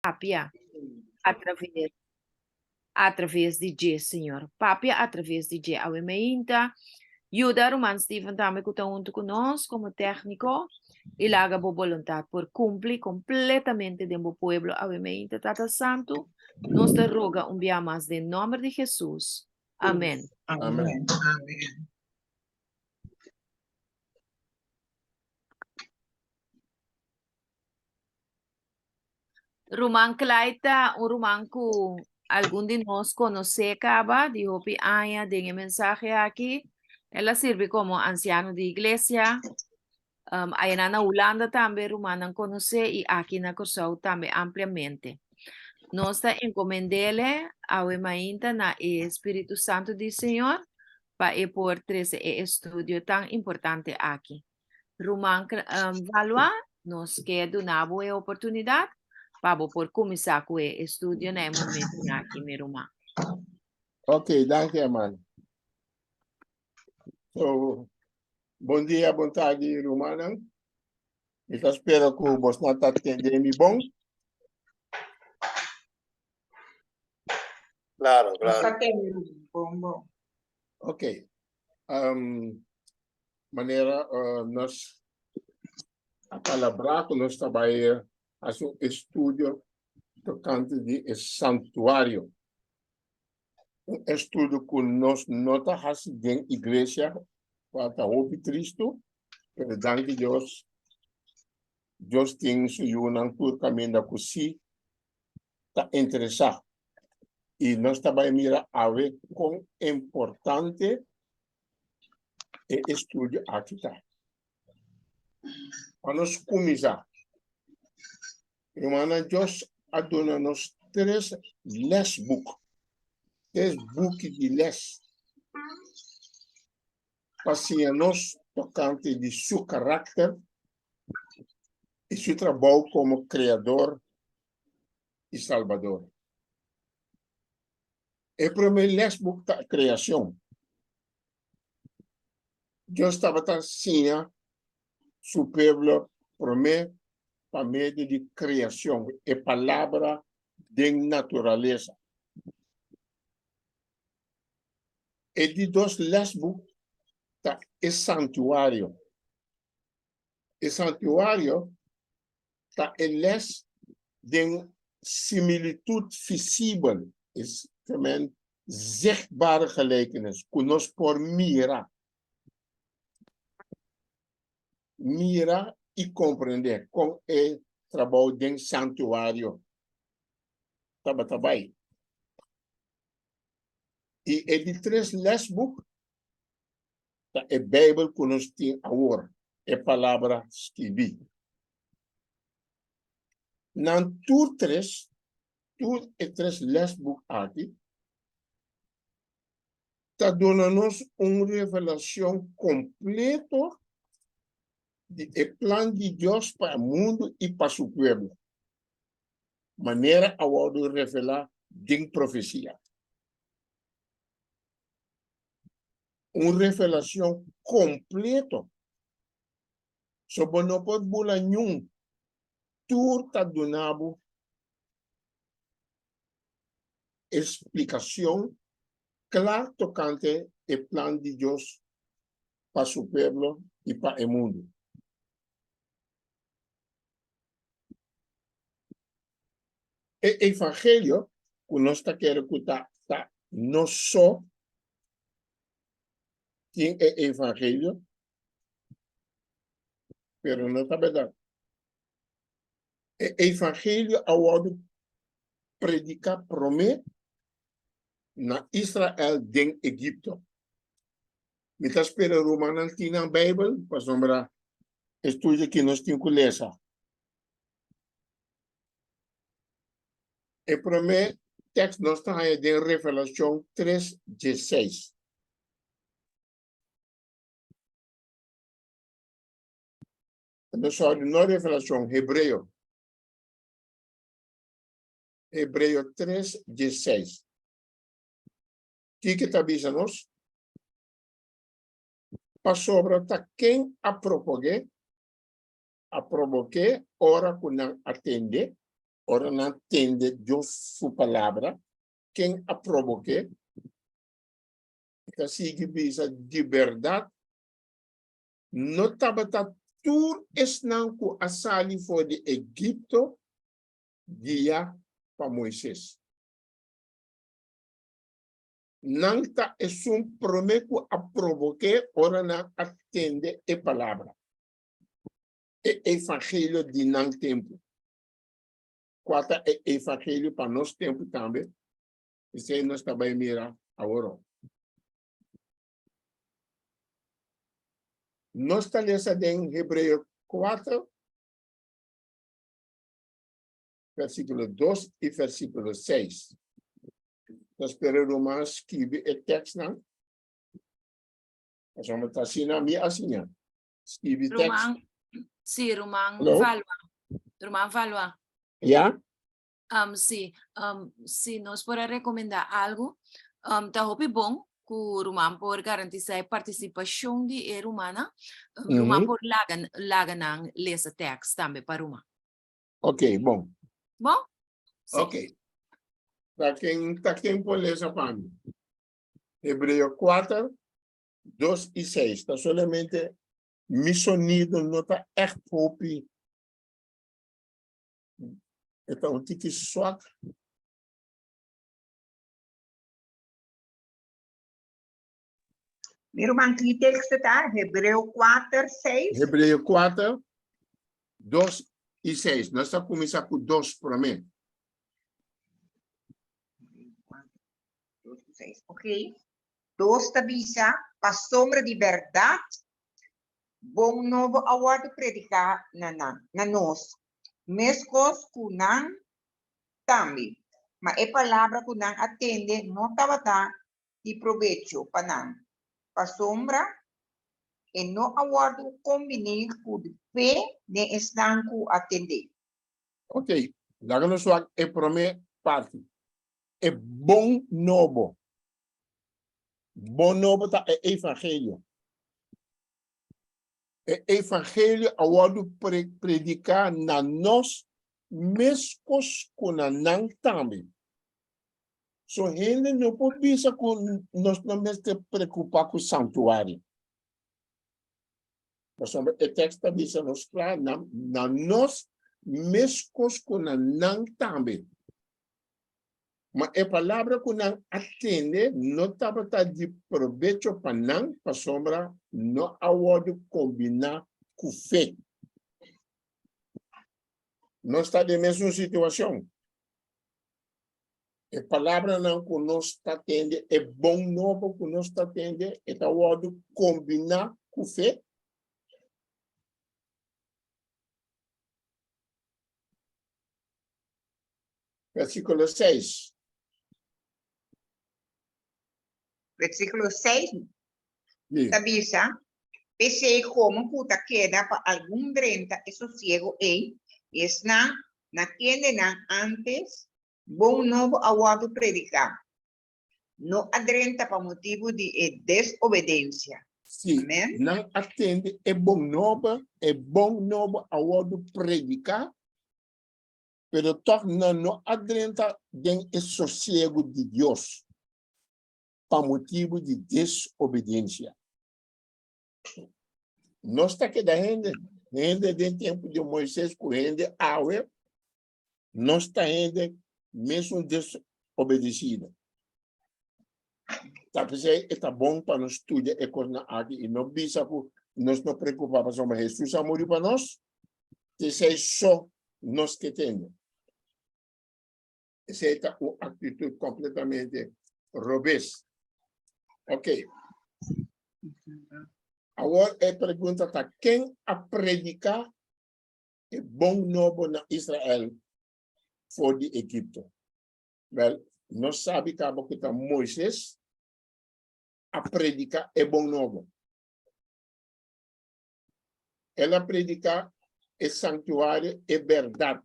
Papia atraves atraves di dje, Señor. Papia atraves di dje. Awe meinta, yuda ruman Steven tambe ku ta huntu ku nos komo tékniko i laga bo boluntat por kumpli kompletamente den bo pueblo awe meinta, Tata Santu. Nos ta roga un bia mas den nòmber di Hesus. Amen. Amen. Amen. Ruman Clyde ta un ruman ku algun di nos konosé kaba di hopi aña den e mensahe aki. El a sirbi komo ansiano di iglesia. Um, ayanan na Hulanda tambe rumannan konosé i aki na Kòrsou tambe ampliamente. Nos ta enkomend'ele awe mainta na e Spiritu Santu di Señor pa e por trese e estudio tan importante aki. Ruman Valois, nos ke duna bo e oportunidat pa bo por kuminsá ku e estudio na e momentunan aki, mi ruman. Ok, danki hermano. So, bon dia, bon tardi, rumannan. Mi ta spera ku bosnan ta tende mi bon. Claro, claro. Nos ta tende bon, bon. Ok. Um, manera uh, nos a palabrá ku nos ta bai hasi un estudio tokante di e santuario. Un estudio ku nos no ta hasi den iglesia, kual ta hopi tristu, pero danki Dios, Dios tin su yunan tur kaminda ku si ta interesá. I nos ta bai mira awe kon importante e estudio aki ta. Pa nos kuminsá, rumannan, Dios a duna nos tres lesboek, tres buki di les, pa siña nos tokante di su karakter i su trabou komo Kreador i Salbador. E promé lesboek ta Kreashon. Dios tabata siña su pueblo promé pa medio di kreashon, e Palabra den naturalesa. E di dos lesboek ta e santuario. E santuario ta e les den similitut visibel, is men zichtbare gelijkenis, ku nos por mira. Mira i komprendé kon e trabou den santuario tabata bai. I e di tres lesboek ta e Bijbel ku nos tin awor, e Palabra skibí. Nan tur tres, tur e tres lesboek aki, ta duna nos un revelashon kompleto di e plan di Dios pa e mundu i pa su pueblo, manera a wòrdu revelá den profesia. Un revelashon kompleto. So bo no por bula niun. Tur ta duna bo e splikashon kla tokante e plan di Dios pa su pueblo i pa e mundu. E evangelio ku nos ta kere ku ta ta nos so tin e evangelio, pero no ta bèrdat. E evangelio a wòrdu prediká promé na Israel den Egipto. Mi ta spera rumannan tin nan Bijbel, pasobra e studio aki nos tin ku lesa. E promé tekst nos ta haña den Revelashon tres diesseis. No, sorry, no Revelashon, Hebreo. Hebreo tres diesseis. Kiko ta bisa nos? Pasobra ta ken a propog'é, a probok'é ora ku nan a tende? Ora nan tende Dios su palabra, ken a provoké? E ta sigui bisa, Di bèrdat, no tabata tur esnan ku a sali for di Egipto guiá pa Moises. Nan ta esun promé ku a provoké ora nan a tende e palabra, e evangelio di nan tempu. Kua ta e evangelio pa nos tempu tambe? Esei nos ta bai mira aworó. Nos ta lesa den Hebreo 4, versíkulo 2 i versíkulo 6. Ta spera ruman skibi e tekstnan. Pasobra ta asina mi a siña. Skibi tekst. Ruman, sí, ruman Hello? Valwa. Ruman Valwa. Ya? Sí, si nos por a recomenda algo, ta hopi bon ku ruman por garantisa e partisipashon di e rumannan. Ruman por laga, laga nan lesa tekst tambe pa ruman. Ok, bon. Bon? Sí. Ok. Ta ken, ta ken por lesa pa mi? Hebreo 4, 2 i 6. Ta solamente mi sonido no ta echt hopi. E ta un tiki swak. Mi ruman, ki teksto ta? Hebreo 4, 6. Hebreo 4, 2 i 6. Nos ta kuminsá ku 2 promé. 2 i 6. Ok. 2 ta bisa, Pasobra di bèrdat, bon nobo a wòrdu prediká na nan, na nos, meskos ku nan tambe, ma e palabra ku nan a tende no tabata di probecho pa nan, pasobra e no a wòrdu kombiní ku fe den esnan ku a tend'é. Ok, laga nos wak e promé parti, e bon nobo. Bon nobo ta e evangelio. E evangelio a wòrdu prediká na nos meskos ku na nan tambe. So hende no por bisa ku nos no mester preokupá ku santuario. Pasobra e tekst ta bisa nos kla, na nos meskos ku na nan tambe. Ma e palabra ku nan a tende no tabata di probecho pa nan, pasobra no a wòrdu kombiná ku fe. Nos ta den mesun situashon. E palabranan ku nos ta tende, e bon nobo ku nos ta tende, e ta wòrdu kombiná ku fe. Versíkulo 6. Versíkulo 6 ta bisa, P'esei komo ku ta keda pa algun drenta e sosiego ei, esnan na kendenan ántes bon nobo a wòrdu prediká, no a drenta pa motibu di e desobedensia. Sí, nan a tende e bon nobo, e bon nobo a wòrdu prediká, pero tòg nan no a drenta den e sosiegu di Dios pa motibu di desobedensia. Nos ta keda hende, hende den tempu di Moises ku hende awe, nos ta hende mesun desobedesido. Ta p'esei e ta bon pa nos studia e kosnan aki i no bisa ku nos no preokupá pasobra Hesus a muri pa nos, Esei so nos ke tende. Esei ta un aktitut kompletamente robes. Ok. Awor e pregunta ta, ken a prediká e bon nobo na Israel for di Egipto? Wèl, nos sabi kaba ku ta Moises a prediká e bon nobo. El a prediká e sanktuario e bèrdat.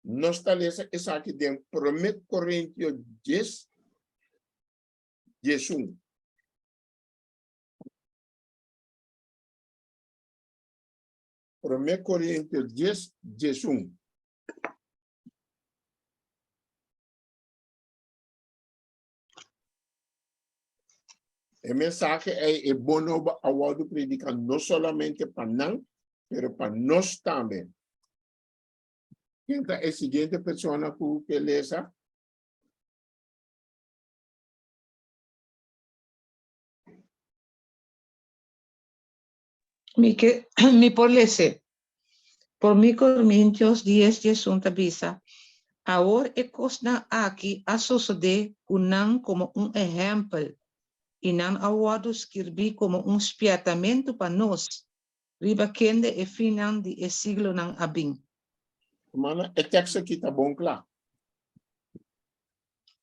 Nos ta lesa esaki den Promé Korintio dies, 11. Promé Korintio dies, 11. E mensahe ei, e bon nobo a wòrdu prediká no solamente pa nan, pero pa nos tambe. Ken ta e siguiente persona ku ke lesa? Mi ke mi por lese. Promé Korintios dies 11 ta bisa, Awor e kosnan aki a sosodé ku nan komo un ehèmpel, i nan a wòrdu skirbí komo un spièrtamentu pa nos, riba kende e finnan di e siglonan a bin. Hermana, e tekst aki ta bon kla.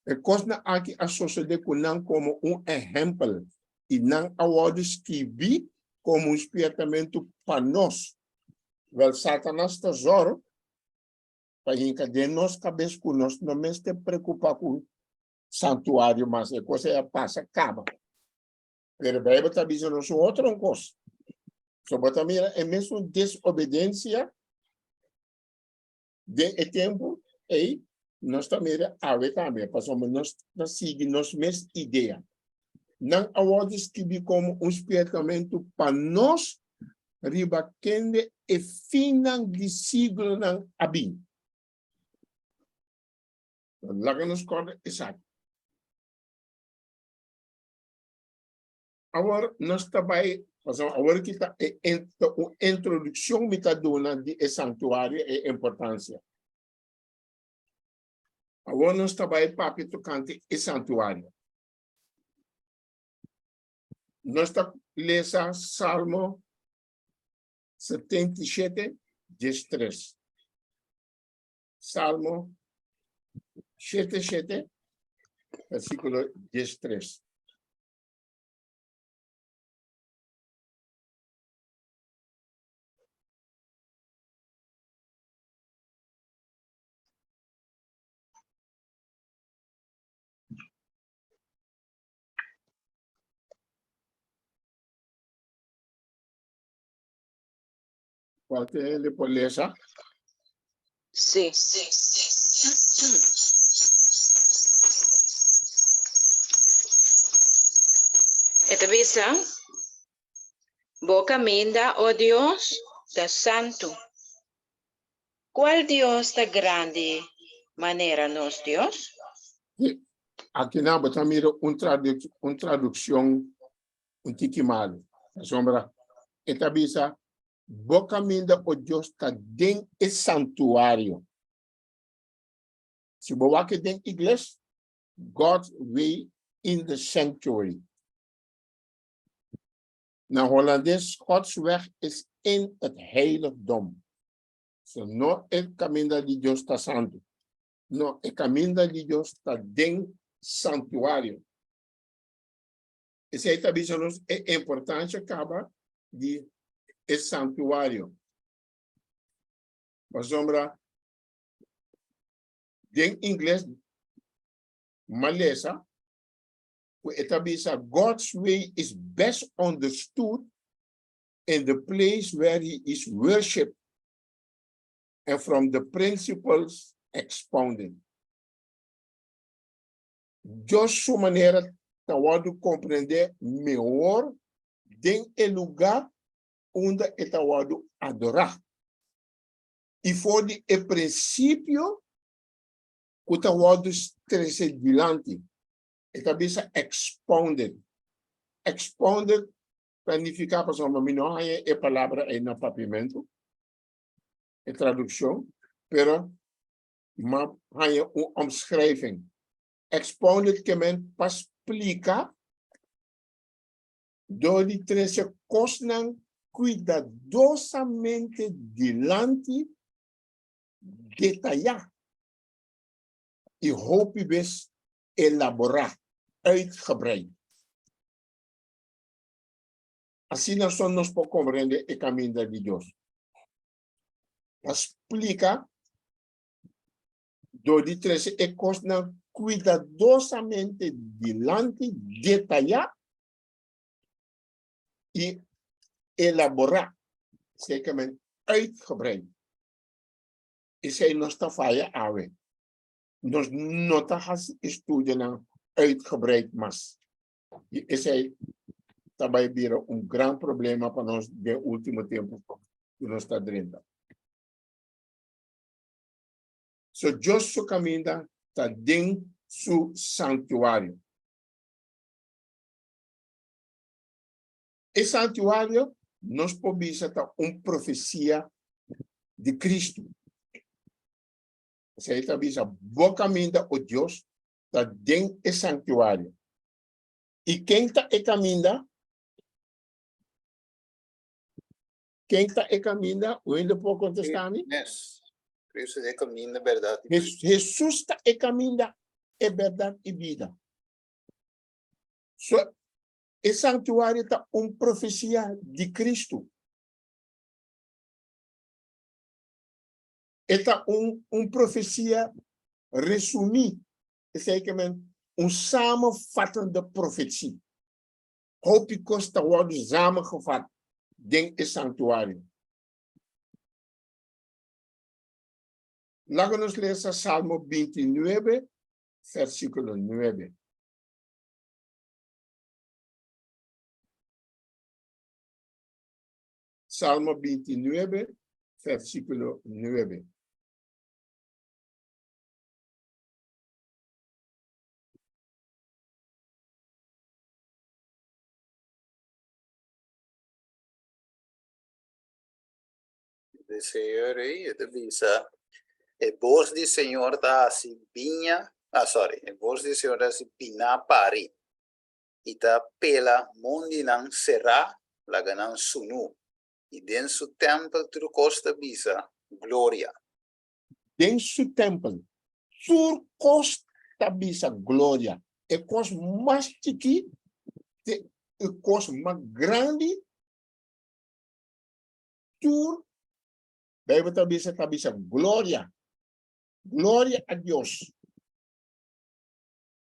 E kosnan aki a sosodé ku nan komo un ehèmpel, i nan a wòrdu skibí komo un spièrtamentu pa nos. Wèl, Satanas ta zòrg pa hinka den nos kabes ku nos no mester preokupá ku santuario mas, e kos ei a pasa kaba. Pero Beibel ta bisa nos un otro un kos. So bo ta mira e mesun desobedensia Den e tempu ei, nos ta mira awe tambe, pasobra nos ta sigui nos mes idea. Nan a wòrdu skibí komo un spiertamentu pa nos riba kende e finnan di siglonan a bin. Laga nos kòrda esaki. Awor nos ta bai, pasobra awor ki ta e un introdukshon mi ta duna di e santuario e importansia. Awor nos ta bai papia tokante e santuario. Nos ta lesa Salmo 77, 13. Salmo 77, versíkulo 13. Cualquier hende por lesa. Sí. E ta bisa, Bo kaminda, o Dios, ta santu. Kual Dios ta grandi manera nos Dios? Sí. Aki nan bo ta mira un tradu un tradukshon un tiki malu. Pasobra e ta bisa, Bo kaminda, o Dios, ta den e santuario. Si bo wak den ingles, God's way in the sanctuary. Na holandes, Gods weg is in het heiligdom. So no e kaminda di Dios ta santu. No, e kaminda di Dios ta den santuario. Esei ta bisa nos e importancia caba di e santuario. Pasobra den ingles malesa ku e ta bisa God's way is best understood in the place where he is worshipped and from the principles expounded. Dios su manera ta wòrdu komprendé mehor den e lugá unda e ta wòrdu adorá i for di e prinsipio ku ta wòrdu trese dilanti. E ta bisa expounded. Expounded ta nifiká, pasobra mi no haña e palabra ei na papiamentu, e tradukshon, pero ma haña un omschrijving. Expounded ke men pa splika dor di trese kosnan kuidadosamente dilanti, detayá i hopi bes elaborá, uitgebreid. Asina so nos por komprende e kaminda di Dios. Pa splika dor di trese e kosnan kuidadosamente dilanti, detayá i elaborá. Zekermente. Uitgebreid. Esei nos ta faya awe. Nos no ta hasi estudionan uitgebreid mas. I esei ta bai bira un gran problema pa nos den último tempu ku nos ta drenta. So Dios su kaminda ta den su santuario. E santuario nos por bisa ta un profesia di Cristo. Esei ta bisa, Bo kaminda, o Dios, ta den e santuario. I ken ta e kaminda? Ken ta e kaminda? Un hende por kontestá mi? Yes. Cristo ta e kaminda, bèrdat i bida. Hesus ta e kaminda, e bèrdat i bida. So, e santuario ta un profesia di Cristo. E ta un un profesia resumí, esei ke men un samenvattende profetie. Hopi kos ta wòrdu samengevat den e santuario. Laga nos lesa Salmo 29, versíkulo 9. Salmo 29, versíkulo 9. De Señor ei, e ta bisa, E bos di Señor ta hasi biña, ah sorry, e bos di Señor ta hasi biná pari, i ta pela mondinan será laga nan sunú, i den su tèmpel tur kos ta bisa, Gloria! Den su tèmpel tur kos ta bisa, Gloria! E kos mas chikí te e kos mas grandi, tur Beibel ta bisa ta bisa, Gloria! Gloria a Dios!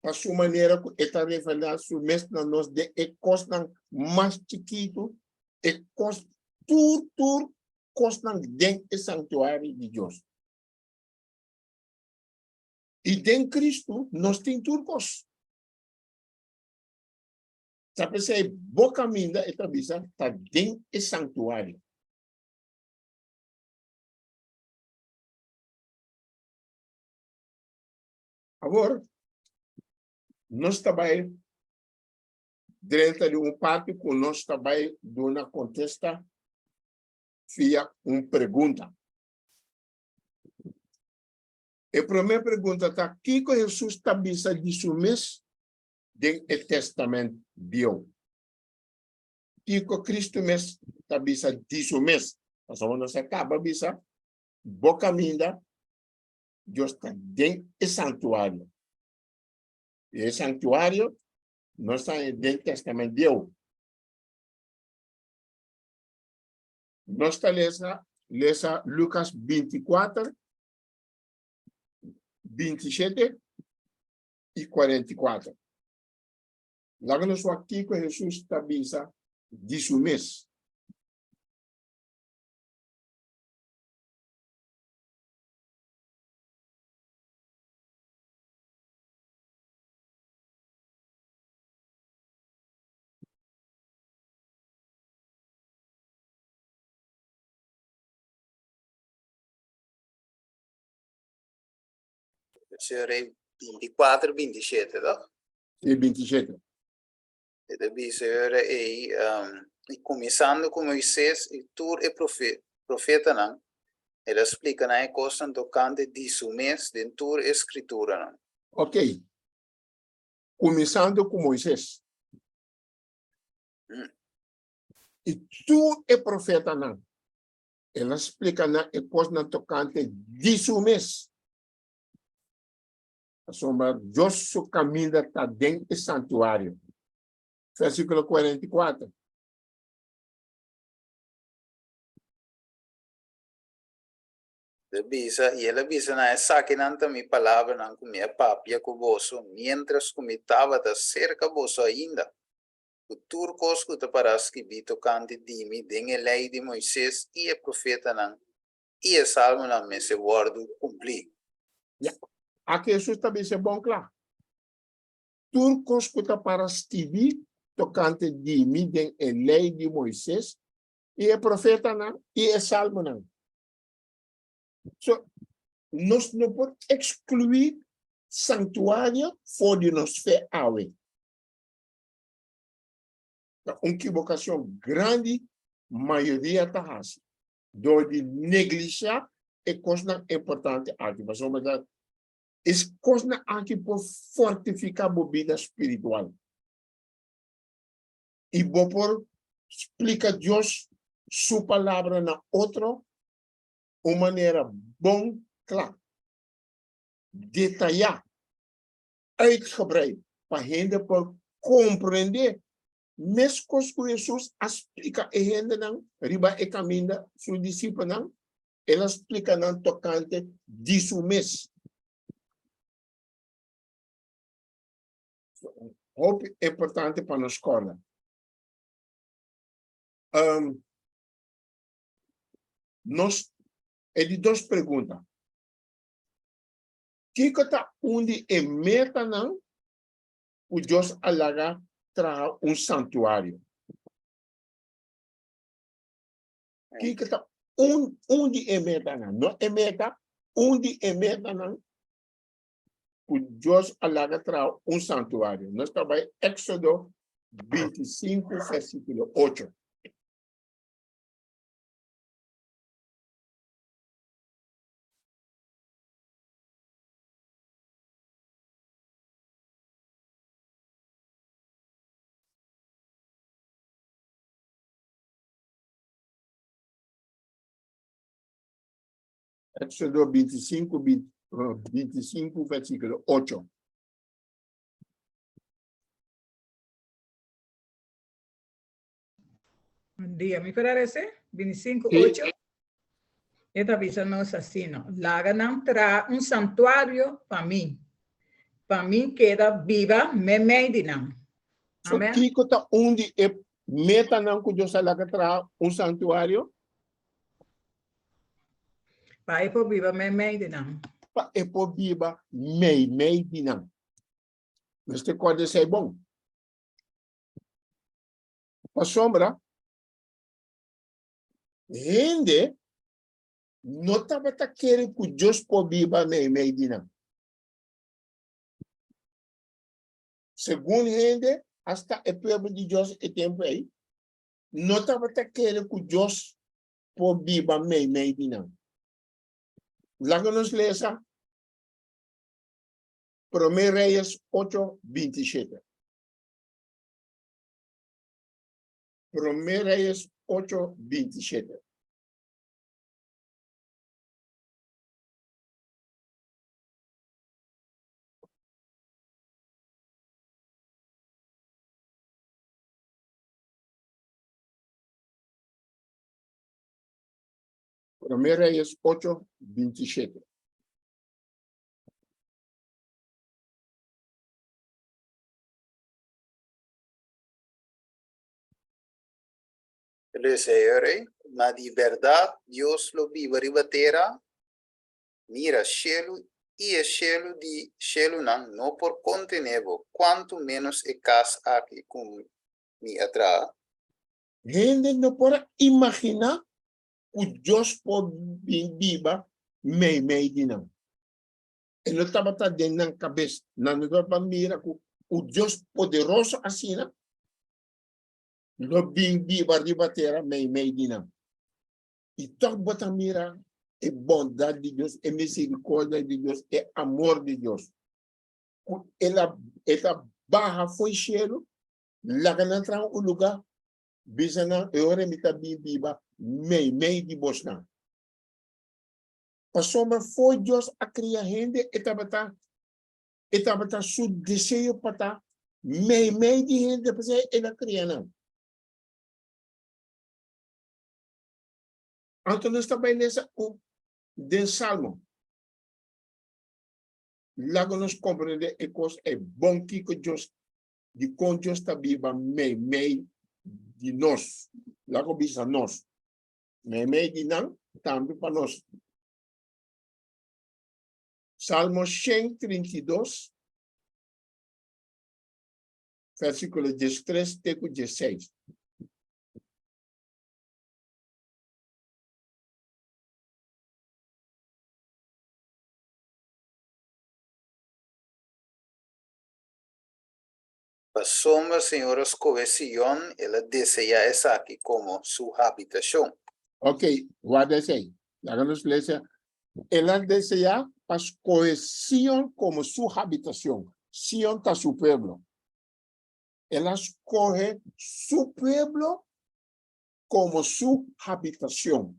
Pa su manera ku e ta revelá su mes na nos den e kosnan mas chikitu, e kos tur tur kosnan den e santuario di Dios. I den Kristu nos tin tur kos. Ta p'esei bo kaminda, e ta bisa, ta den e santuario. Awor, nos ta bai drenta di un parti ku nos ta bai duna kontesta via un pregunta. E promé pregunta ta, kiko Hesus ta bisa di su mes den e Tèstamènt Bieu? Kiko Kristu mes ta bisa di su mes? Pasobra nos a kaba bisa, bo kaminda Dios ta den e santuario. I e santuario no sta den Testament Bieu. Nos ta lesa, lesa Lucas 24, 27 i 44. Laga nos wak kiko Hesus ta bisa di su mes. Señor Rey, 24, 27, toch? Sí, 27. E ta bisa ora ei, um, i kuminsando ku Moises i tur e profe, profetanan, el a splika nan e kosnan tokante di su mes den tur e skrituranan. Ok. Kuminsando ku Moises. I tur e profetanan, el a splika nan e kosnan tokante di su mes. Pasobra Dios su kaminda ta den e santuario. Versíkulo 44. El a bisa, i el a bisa nan, Esakinan ta mi palabranan ku mi a papia ku boso miéntras ku mi tabata serka boso ainda, Ku tur kos ku ta pará skibí tokante di mi den e Lei di Moises i e Profetanan i e Salmonan mester wòrdu kumplí. Ya, aki Hesus ta bisa bon kla, Tur kos ku ta para skibí tokante di mi den e Lei di Moises i e Profetanan i e Salmonan. So, nos no por ekskluí sanktuario for di nos fe awe. Ta un kibokashon grandi mayoria ta hasi dor di neglishá e kosnan importante aki, pasobra ta e kosnan aki por fortifiká bo bida spiritual i bo por splika Dios su Palabra na otro un manera bon kla, detayá, uitgebreid pa hende por komprendé, meskos ku Hesus a splika e hendenan riba e kaminda, su disipelnan, el a splika nan tokante di su mes. Hopi importante pa nos kòrda. Nos e di dos pregunta. Kiko ta un di e metanan ku Dios a laga traha un santuario? Kiko ta un un di e metanan, no e meta, un di e metanan ku Dios a laga traha un santuario? Nos ta bai Éxodo 25 versíkulo 8. Éxodo 25, 25, versículo 8. Bon dia, mi por arese? 25, Sí. 8. E ta bisa nos asina, Laga nan traha un santuario pa mi, pa mi keda biba meimei di nan. So, Amen. kiko ta un di e metanan ku Dios a laga traha un santuario? Pa e por biba meimei di nan. Pa e por biba meimei di nan. Mester kòrda esei bon. Pasobra hende no tabata kere ku Dios por biba meimei di nan. Segun hende, asta e pueblo di Dios e tempu ei, no tabata kere ku Dios por biba meimei di nan. Laga nos lesa Promé Reyes 8, 27. Promé Reyes 8, 27. Promé Reyes 8, 27. Lesa e ora ei, Ma di bèrdat Dios lo biba riba tera? Mira, shelu i e shelu di shelunan no por kontené bo, kuantu ménos e kas aki ku mi a traha. Hende no por a imaginá ku Dios por bin biba meimei di nan. E no tabata den nan kabes. Nan no tabata mira ku un Dios poderoso asina lo bin biba riba tera meimei di nan. I tòg bo ta mira e bondat di Dios, e miserikordia di Dios, e amor di Dios. Ku el a e ta baha fo'i shelu, laga nan traha un lugá, bisa nan, e ora mi ta bin biba meimei di bosnan. Pasobra for Dios a kria hende, e tabata e tabata su deseo pa ta meimei di hende, p'esei el a kria nan. Anto nos ta bai lesa un den Salmo. Laga nos komprendé e kos ei bon kiko Dios. Di kon Dios ta biba meimei di nos. Laga bisa nos. Meimei di nan, tambe pa nos. Salmo 132, versíkulo 13 te ku 16. Pasobra Señor a skohe Sion, el a deseá esaki komo su habitashon. Ok, warda esei. Laga nos lesa. El a deseá pa skohe Sion komo su habitashon. Sion ta su pueblo. El a skohe su pueblo komo su habitashon.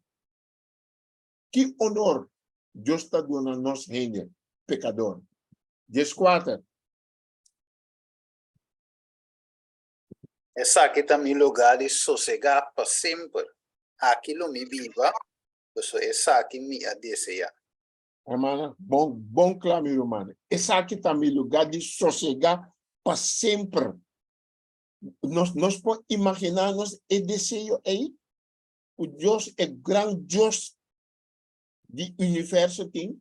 Ki honor Dios ta duna nos hende pekador. Dieskuater. Esaki ta mi lugá di sosegá pa semper. Aki lo mi biba, pasobra esaki mi a deseá. Hermana, bon, bon kla mi ruman. Esaki ta mi lugá di sosegá pa semper. Nos, nos por imaginá nos e deseo ei? Ku Dios, e gran Dios di universo tin?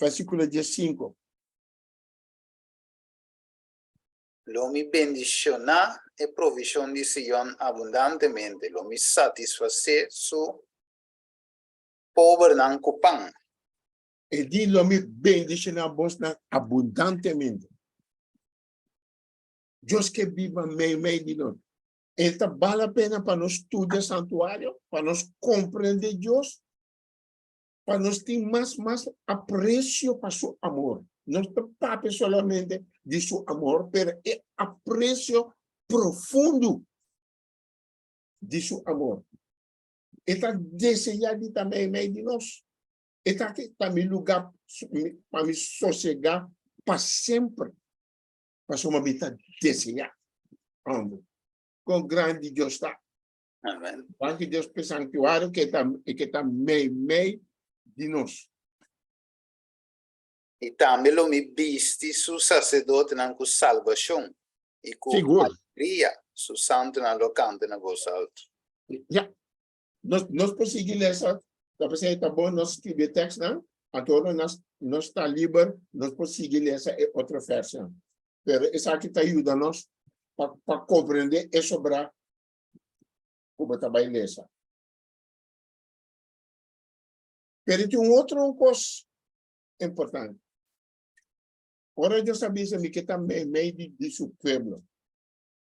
Versíkulo diesinku. Lo mi bendishoná e provishon di Sion abundantemente, lo mi satisfasé su pobernan ku pan. E di, Lo mi bendishoná bosnan abundantemente. Dios ke biba meimei di nos. E ta bal la pena pa nos studia santuario, pa nos komprendé Dios, pa nos tin mas mas aprecio pa su amor. No ta papia solamente di su amor, pero e aprecio profundo di su amor. E ta desea di ta meimei di nos. E ta ke ta mi lugar pa mi sosega pa semper. Pasobra mi ta desea. Hombre, kon grandi Dios ta. Amen. Danki Dios p'e sanktuario ke ta ke ta meimei di nos. I tambe lo mi bisti su saserdotenan ku salbashon, i ku Sigur. alegria su santunan lo kanta na bos altu. Ya. Nos nos por sigui lesa, ta p'esei ta bon nos skribi e tèkstnan, anto ora nos nos ta liber nos por sigui lesa e otro vèrsnan. Pero esaki ta yuda nos pa pa komprendé e sobrá ku bo ta bai lesa. Pero tin un otro kos importante. Ora Dios a bisa mi ke ta meimei di, di su pueblo.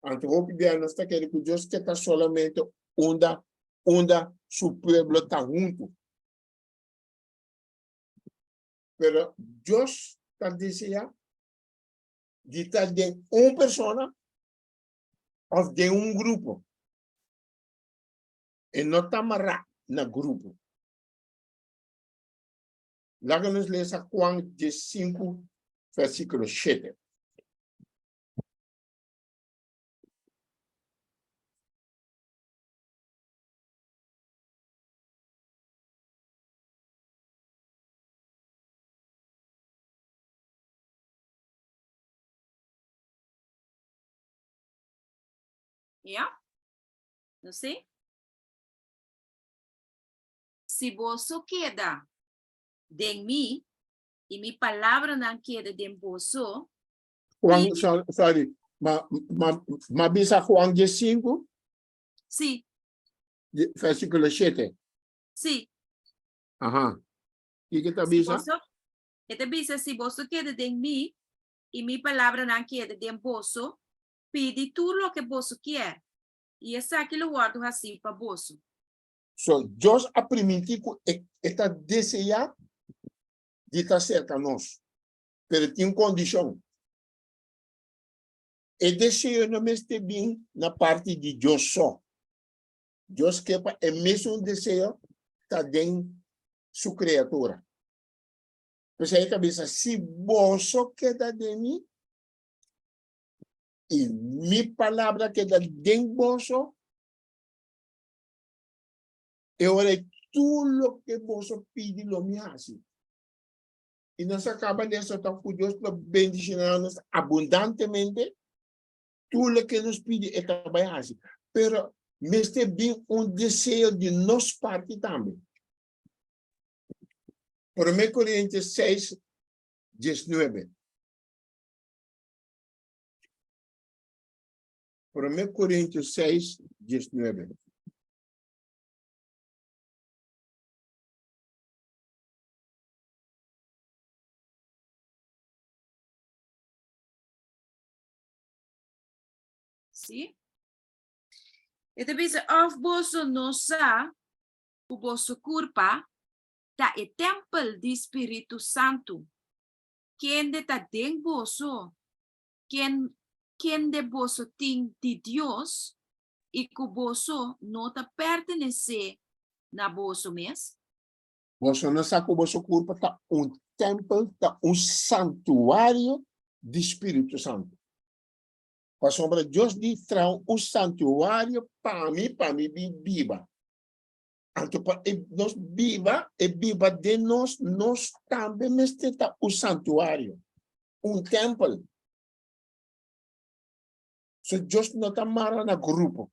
Anto hopi bia nos ta kere ku Dios ke ta solamente unda unda su pueblo ta huntu. Pero Dios ta desea di ta den un persona of den un grupo. E no ta mará na grupo. Laga nos lesa Juan 15, versículo 7. Ja? No sé? Si boso keda den mi i mi palabranan keda den boso, Juan, sorry, ma, ma, ma bisa Juan 15, sí, versículo 7. sí. Aha. Kiko ta Si bisa? boso, e ta bisa, si boso keda den mi i mi palabranan keda den boso, Pidi tur loke boso kier, i esaki lo wòrdu hasí pa boso. So, Dios a primintí ku e, e ta deseá di ta serka nos, pero tin un kondishon. E deseo no mester bin na parti di Dios so. Dios ke pa e mesun deseo ta den su kreatura. P'esei e ta bisa, Si boso keda den mi, i mi palabra keda den boso, e ora ei tur loke boso pidi lo mi hasi. I nos a kaba di aseptá ku Dios lo bendishoná nos abundantemente. Tur loke nos pidi e ta bai hasi. Pero mester bin un deseo di nos parti tambe. Promé Korintios 6, 19. Promé Korintios 6, 19. Sí. E ta bisa, of boso no sa ku boso kurpa ta e tèmpel di Spiritu Santu, kende ta den boso, ken kende boso tin di Dios, i ku boso no ta pertenesé na boso mes? Boso no sa ku boso kurpa ta un tèmpel, ta un santuario di Spiritu Santu. Pasobra Dios di traha un santuario pa mi, pa mi bin biba. Anto pa e nos biba, e biba den nos, nos tambe mester ta un santuario, un tèmpel. So Dios no ta mara na grupo.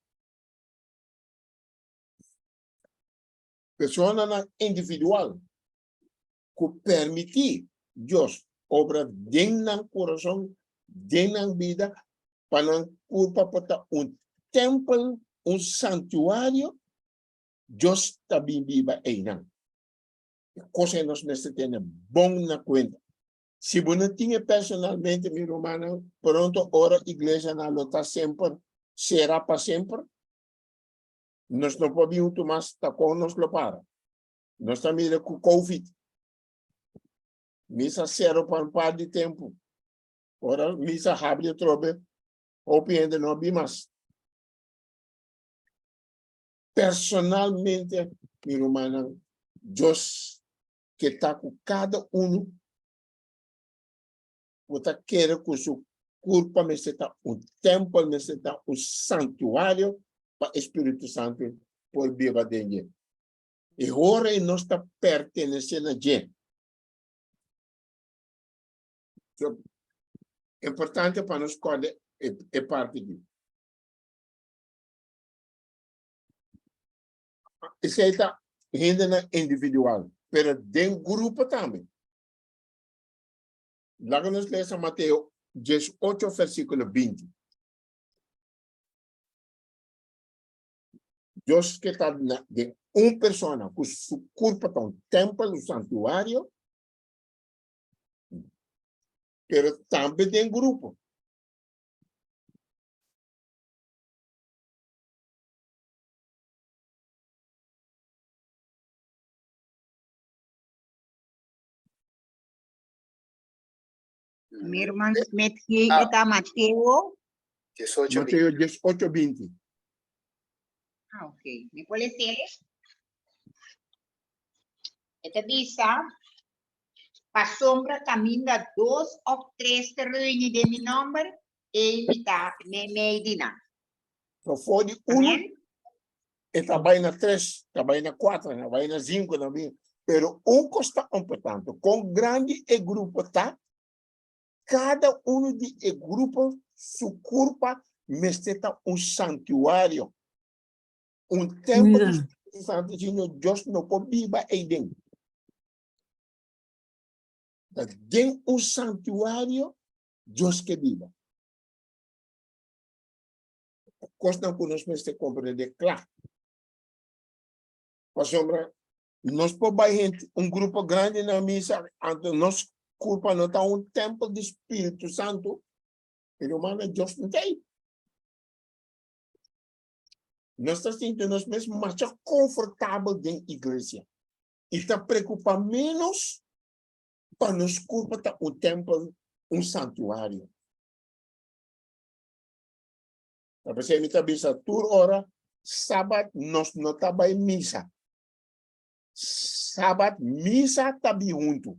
Personanan individual ku permití Dios obra den nan kurason, den nan bida, pa nan kurpa por ta un tèmpel, un santuario, Dios ta bin biba einan. E kos ei nos mester tene bon na kuenta. Si bo no tin e personalmente, mi rumannan, pronto ora iglesianan lo ta semper sera pa semper, nos no por bin huntu mas, ta kon nos lo para? Nos ta mira ku Covid. Misa sero pa un par di tempu. Ora misa habri atrobe, hopi hende no a bin mas. Personalmente, mi rumannan, Dios ke ta ku kada unu ku ta kere ku su kurpa mester ta un tèmpel, mester ta un santuario pa e Spiritu Santu por biba den dje. E ora ei nos ta pertenesé na dje. So, importante pa nos kòrda e parti aki. Esei ta hendenan individual, pero den grupo tambe. Laga nos lesa Mateo 18 versíkulo 20. Dios ke ta den un persona ku su kurpa ta un tèmpel, un santuario, pero tambe den grupo. Mi hermano Smith G. Ah. Eta Mateo. 18, Mateo 18, 20. Ah, ok. Mi por leer? Eta bisa, pasobra caminda dos of tres te reuni den mi nomber, ei mi ta meimei di nan. So for di uno, Amen. e ta bai na tres, ta bai na cuatro, ta bai na cinco, ta bai. Pero un cos ta importante, con grandi e grupo ta, cada uno di e grupo su curpa mester ta un santuario, un templo di Mira. Spiritu Santo, sino Dios no por biba ei den. Ta den un santuario Dios ke biba. Kosnan ku nos mester komprendé kla. Pasobra nos por bai hende, un grupo grandi na misa, anto nos kurpa no ta un tèmpel di Spiritu Santu, mi rumannan, Dios no ta ei. Nos ta sinti nos mes masha konfortabel den iglesia i ta preokupá ménos pa nos kurpa ta un tèmpel, un santuario. Ta p'esei mi ta bisa tur ora, Sabat nos no ta bai misa. Sabat misa ta bin huntu.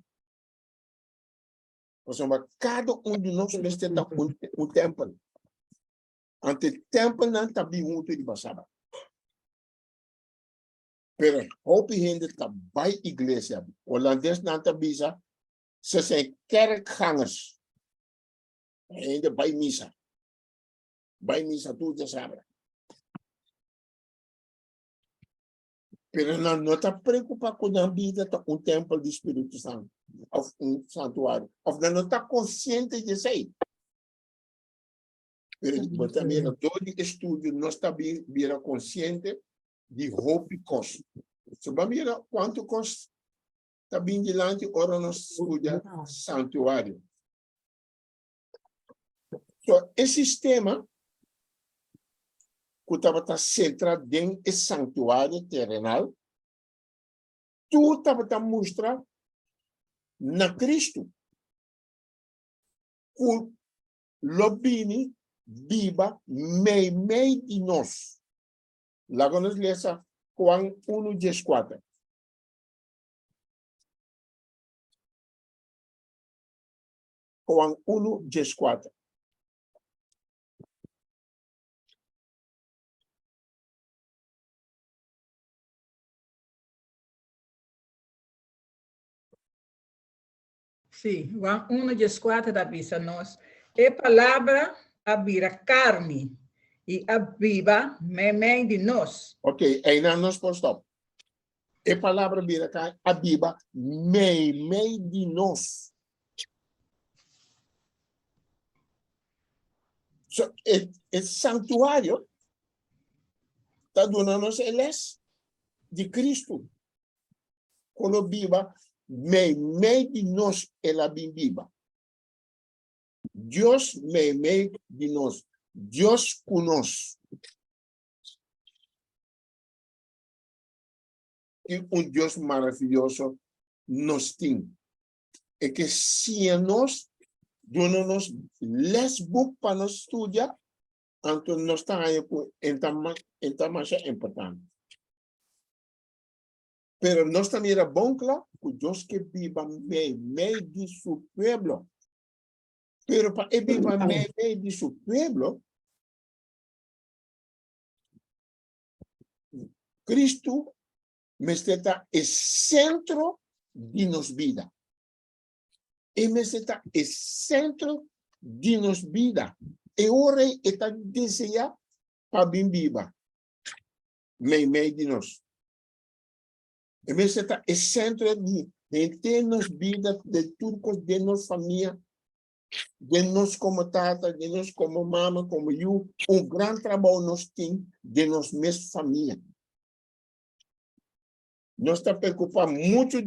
Pasobra kada un di nos mester ta un, un tèmpel. Anto e tèmpelnan ta bin huntu riba Sabat. Pero hopi hende ta bai iglesia. Holandesnan ta bisa. Ze zijn kerkgangers. Hende bai misa. Bai misa tur djasabra. Pero nan no ta preocupa cu nan bida ta un tempel di Spiritu Santo of un santuario. Of nan no ta consciente di esey. Pero bo ta mira door di estudio nos ta bira consciente di hopi cos. So bo a mira cuanto cos ta bin dilanti ora nos studia santuario. So e sistema ku tabata sentra den e santuario terenal, tur tabata mustra na Kristu, ku lo bini biba meimei di nos. Laga nos lesa Juan unu dieskuater. Juan unu dieskuater. Sí, Juan 1 dieskuater ta bisa nos, E Palabra a bira karni i a biba meimei di nos. Ok, einan nos por stop. E Palabra bira karni, a biba meimei di nos. So, e, e santuario ta duna nos e les di Cristo. Ku lo biba meimei di nos el a bin biba. Dios meimei di nos. Dios ku nos. Ki un Dios maraviyoso nos tin. E ke siña nos, duna nos lesboek pa nos studia, anto nos ta haña ku e ta masha importante. Pero nos ta mira bon kla ku Dios ke biba meimei di su pueblo. Pero pa e biba meimei di su pueblo, Cristo mester ta e sentro di nos bida. E mester ta e sentro di nos bida. E ora ei e ta desea pa bin biba meimei di nos. E mester ta e sentro di henter nos bida, de tur kos den nos famia, den nos komo tata, den nos komo mama, komo yu. Un gran trabou nos tin den nos mes famia. Nos ta preocupa mucho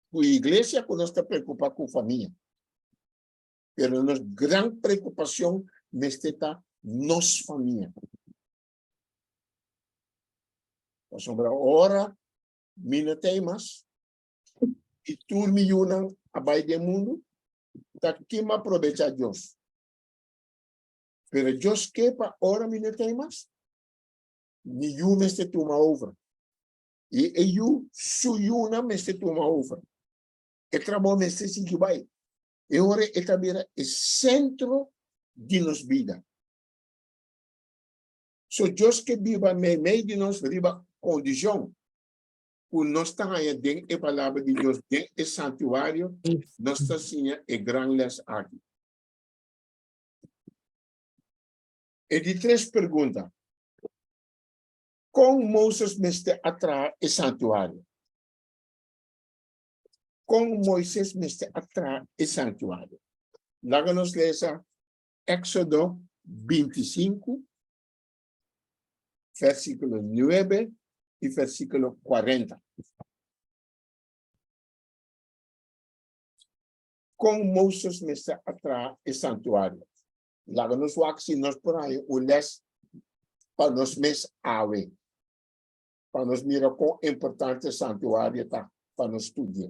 ku iglesia ku nos ta preocupa ku famia. Pero nos gran preocupacion mester ta nos famia. Pasobra ora mi no t'ei mas i tur mi yunan a bai den mundu, ta kin a probechá Dios? Pero Dios ke pa ora mi no t'ei mas, mi yu mester tuma over. I e yu, su yunan mester tuma over. E trabou mester sigui bai. E ora e ta bira e sentro di nos bida. So Dios ke biba meimei di nos riba kondishon ku nos ta haña den e Palabra di Dios den e santuario, nos ta siña e gran lès aki. E di tres pregunta, Kon Moses mester a traha e santuario? Kon Moises mester a traha e santuario? Laga nos lesa Éxodo 25, versículo 9 i versículo 40. Kon Moses mester a traha e santuario? Laga nos wak si nos por haña un les pa nos mes awe, pa nos mira kon importante santuario ta pa nos studia.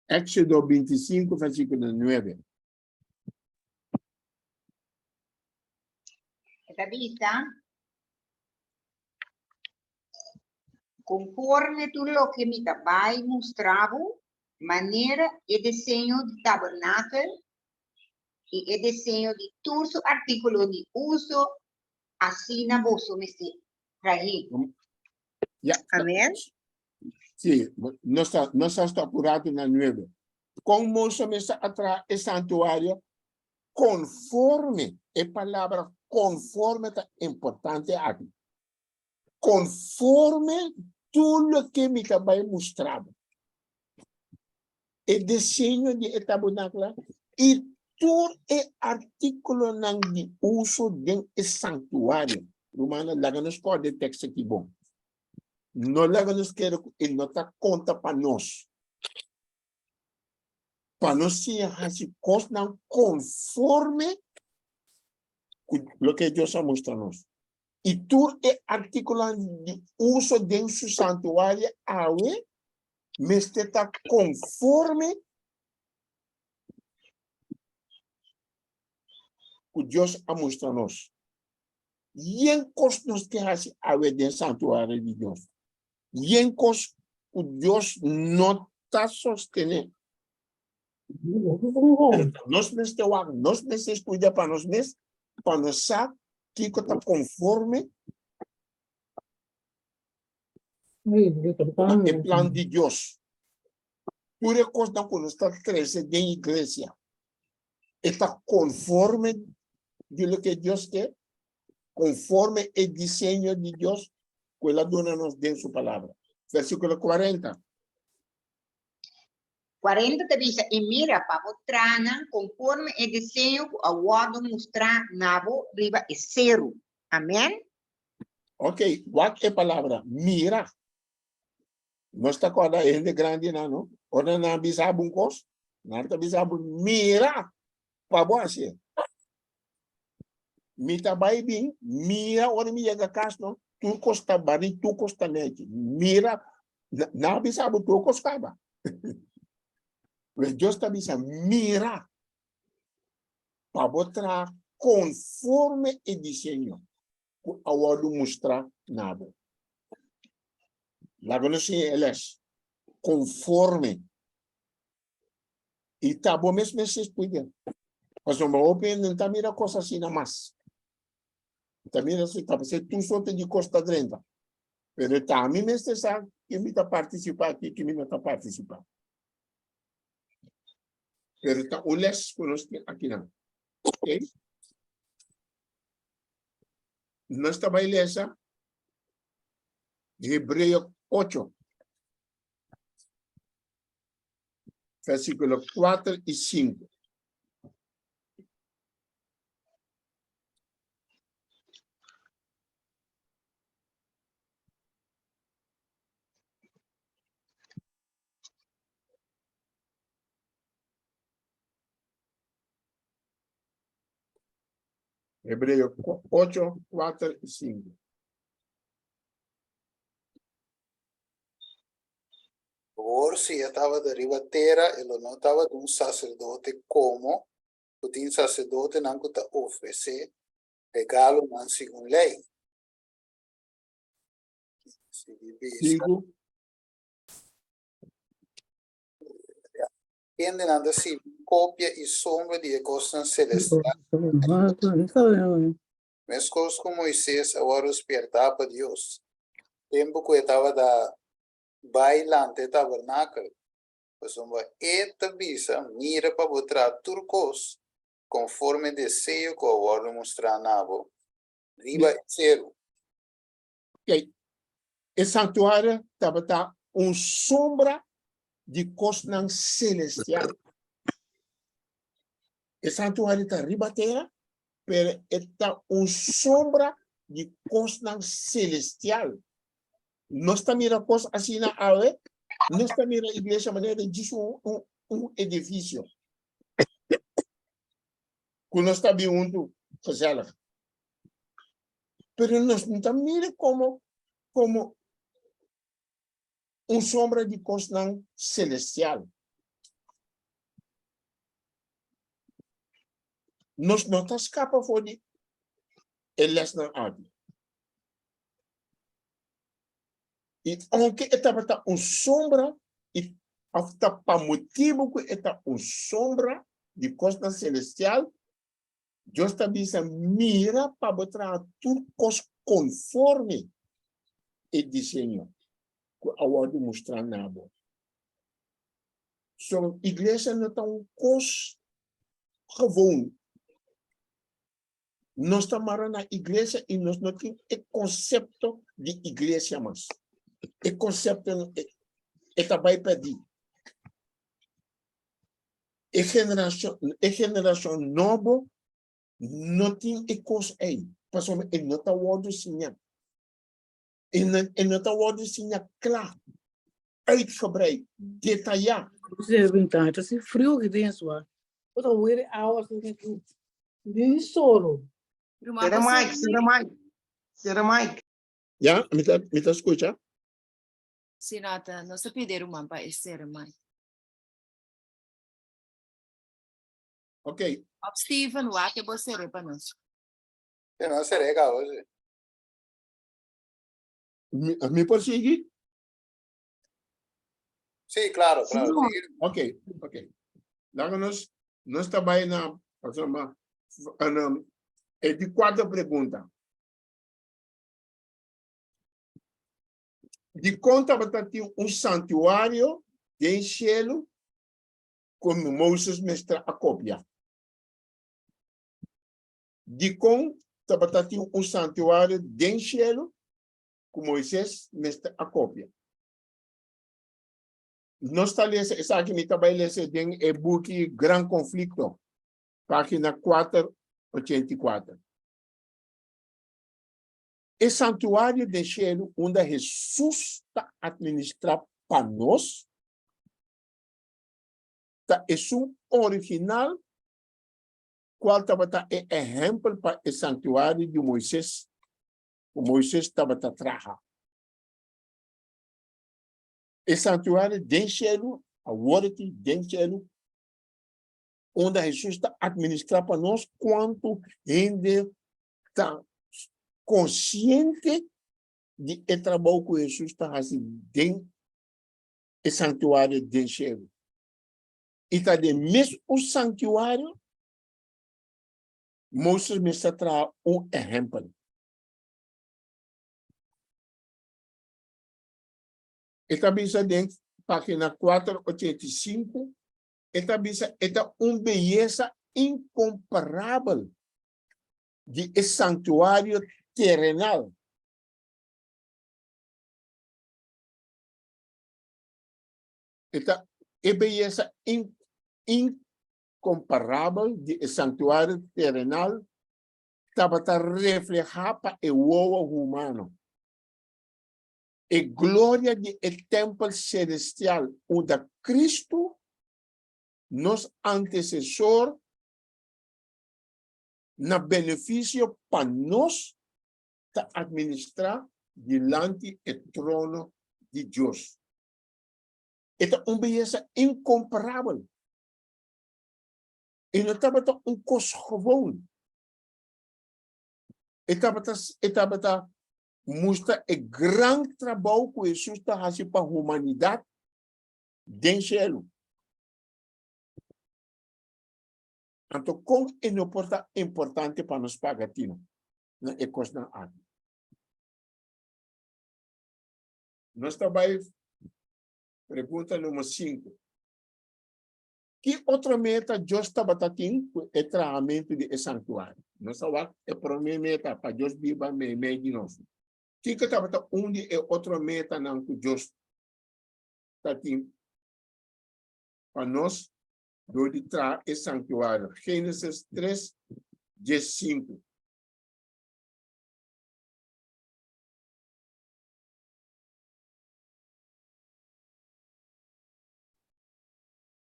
Éxodo 25, versículo 9. E ta bisa, Konforme tur loke mi ta bai mustra bo, manera e deseño di tabernakel i e deseño di tur su artíkulo di uso, asina boso mester trahi. Ja. Amen. Sí, nos ta, nos a stop un ratu na nuebe. Kon Mozes mester a traha e santuario? Konforme, e palabra konforme ta importante aki. Konforme tur loke mi ta bai mustra bo. E diseño di e tabernakula i tur e artíkulonan di uso den e santuario. Rumannan, laga nos kòrda e tekst aki bon. No laga nos kere ku e no ta konta pa nos. Pa nos siña hasi kosnan konforme ku loke Dios a mustra nos. I tur e artíkulonan di uso den su santuario awe mester ta konforme ku Dios a mustra nos. Yen kos nos ke hasi awe den santuario di Dios. Yen kos ku Dios no ta sostené. Pero ta nos mester wak, nos mester studia pa nos mes, pa nos sa kiko ta konforme ku e plan di Dios. Tur e kosnan ku nos ta trese den iglesia, e ta konforme di loke Dios ke, konforme e diseño di Dios ku el a duna nos den su Palabra. Versíkulo 40. 40 ta bisa, I mira, pa bo traha nan konforme e diseño ku a wòrdu mustrá na bo riba e seru. Amèn. Ok, wak e palabra mira. Nos ta kòrda e hende grandinan, no? Ora nan a bisa bo un kos, nan ta bisa bo, mira pa bo hasié. Mi ta bai bin, mira ora mi yega kas, no? Tur kos ta barí, tur kos ta nèchi. Mira, nan a bisa bo tur kos kaba. Pues Dios ta bisa, mira pa bo traha konforme e diseño ku a wòrdu mustrá na bo. Laga nos siña e lès. Konforme. I ta bo mes mester studia. Pasobra hopi hende no ta mira kos asina mas. Ta mira si ta pasé tur sorte di kos ta drenta. Pero ta ami mester sa kin mi ta partisipá aki, kin mi no ta partisipá. Pero ta un lès ku nos tin akinan. Okay? Nos ta bai lesa Hebreo 8, versíkulo 4 i 5. Hebreo 8, 4 i 5. Awor si e tabata riba tera, e lo no tabata un saserdote komo ku tin saserdotenan ku ta ofresé regalonan segun lei. Sigui bisa. Sigu. Kendenan ta sirbi kopia i sombra di e kosnan selestial. Meskos ku Moises a wòrdu spiertá pa Dios tempu ku e tabata bai lanta e tabernakel, pasobra e ta bisa, Mira pa bo traha tur kos konforme deseo ku a wòrdu mustrá na bo riba e seru. Kijk, e santuario tabata un sombra di kosnan selestial. E santuario ta riba tera, pero e ta un sombra di kosnan selestial. Nos ta mira kos asina awe, nos ta mira iglesia manera di djis un, un, un edifisio. Ku nos ta bin huntu gezellig. Pero nos no ta mira komo, komo un sombra di kosnan selestial. Nos no ta skapa for di e lèsnan aki. I ounke e tabata un sombra, i òf ta pa motibu ku e ta un sombra di kosnan selestial, Dios ta bisa, Mira pa bo traha tur kos konforme e diseño. ku a wòrdu mustrá na bo. So, iglesia no ta un kos gewoon. Nos ta mara na iglesia i nos no tin e konsepto di iglesia mas. E konsepto e ta bai pèrdí. E generashon, e generashon nobo no tin e kos ei, pasobra e no ta wòrdu siñá. E no, e no ta wòrdu siñá kla, uitgebreid, detayá. Você brincar, tá se frio que tem sua. Outra wiri awa que tem Ni solo. Ruman Sera pa Mike, sigui? Sera Mike. Sera Mike. Ya, mi ta, mi ta skucha. Si no, ta, nos ta pidi ruman pa e sera Mike. Ok, Op Steven, wak e bo sere pa nos. Sí, no seré, cabo, sí. mi, mi por sigui? Sí, claro, Sí, claro. no. sí. Ok, ok. Laga nos, nos ta bai na, pasoma, na, e di cuarta pregunta. Di kon tabata tin un santuario den cielo ku Moses mester a kopia? Di kon tabata tin un santuario den cielo ku Moises mester a kopia? Nos ta lesa esaki, mi ta bai lesa den e buki Gran Conflicto, página 484. E santuario den shelu unda Hesus ta administrá pa nos ta esun original kual tabata e ehèmpel pa e santuario di Moises ku Moises tabata traha. E santuario den shelu, awor aki den shelu, unda Hesus ta administrá pa nos, kuantu hende ta konsiente di e trabou ku Hesus ta hasi den e santuario den shelu. I ta den mes un santuario Moses mester traha un ehèmpel. E ta bisa den página 485, e ta bisa e ta un beyesa inkomparabel di e santuario terenal. E ta e beyesa inkomparabel di e santuario terenal tabata reflehá pa e wowo humano. E gloria di e tèmpel selestial unda Kristu, nos antesesor, na benefisio pa nos, ta administrá dilanti e trono di Dios. E ta un beyesa inkomparabel. E no tabata un kos gewoon. E tabata, e tabata mustra e gran trabou ku Hesus ta hasi pa humanidat den shelu. Anto kon e no por ta importante pa nos paga tino na e kosnan aki? Nos ta bai pregunta numero 5. Ki otro meta Dios tabata tin ku e trahamentu di e santuario? Nos a wak e promé meta pa Dios biba meimei di nos. Kiko tabata un di e otro metanan ku Dios ta tin pa nos dor di traha e santuario? Génesis 3, 15.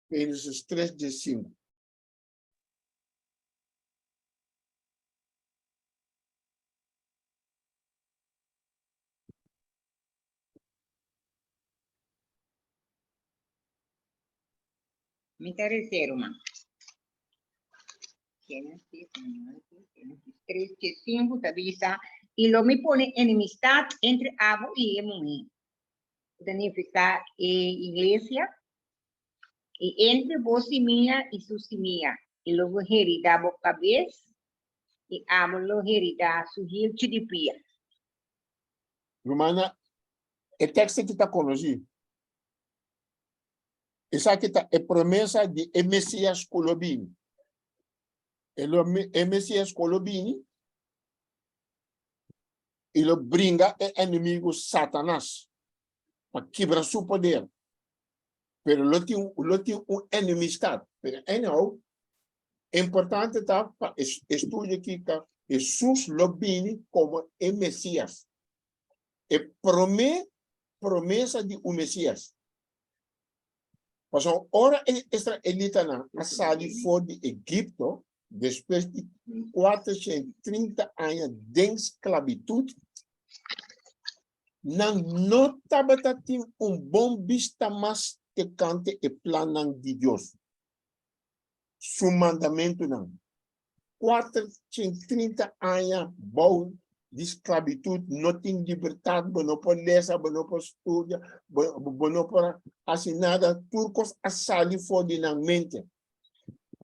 Génesis 3, 15. Mi ta resé, ruman. Génesis, Génesis 3, 5 ta bisa, I lo mi pone enemistat entre abo i e muhé. Ku ta nifiká e iglesia. I entre bo simia i su simia, i lo bo heridá bo kabes, i abo lo heridá su hilchi di pia. Rumana. E teksto aki ta konosí. Esaki ta e promesa di e Mesias ku lo bini. E, lo, e Mesias ku lo bini i lo bringa e enemigu Satanas pa kibra su poder. Pero lo tin, lo tin un enemistad. Pero anyhow, importante ta pa estudio aki ta Jesus lo bini komo e Mesias. E promé promesa di un Mesias. Pasobra ora e israelitanan a sali for di Egipto despues di 430 aña den sklabitut, nan no tabata tin un bon bista mas tokante e plannan di Dios, su mandamentunan. 430 aña bou di sklabitut, no tin libertat, bo no por lesa, bo no por studia, bo, bo no por hasi nada, tur kos a sali for di nan mente.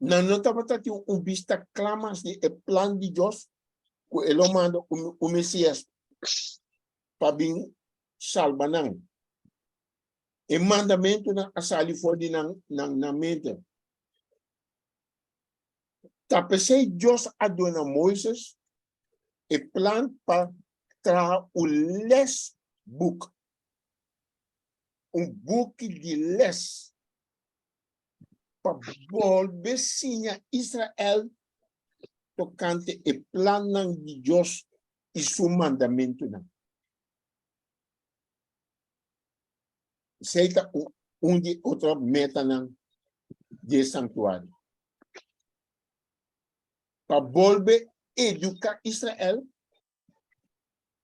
Nan no tabata tin un bista kla mas di e plan di Dios ku e lo manda un, un Mesias pa bin salba nan. E mandamentunan a sali for di nan, nan, nan mente. Ta p'esei Dios a duna Moises e plan pa traha un lesboek, un buki di les, pa bolbe siña Israel tokante e plannan di Dios i su mandamentunan. Esei ta un di otro metanan di e santuario. Pa bolbe eduká Israel,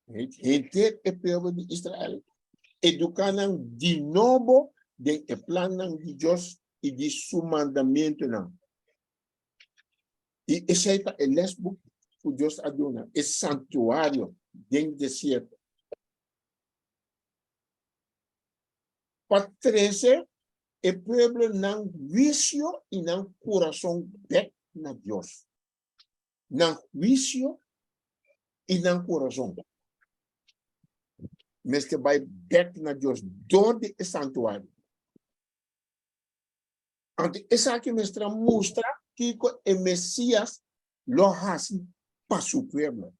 henter e pueblo di Israel, eduká nan di nobo den e plannan di Dios i di su mandamentunan. I esei ta e lesboek ku Dios a duna, e santuario den desierto. Pa trese e pueblo nan huisio i nan kurason bèk na Dios. Nan huisio i nan kurason mester bai bèk na Dios dor di e santuario. Anto esaki mester a mustra kiko e Mesias lo hasi pa su pueblo.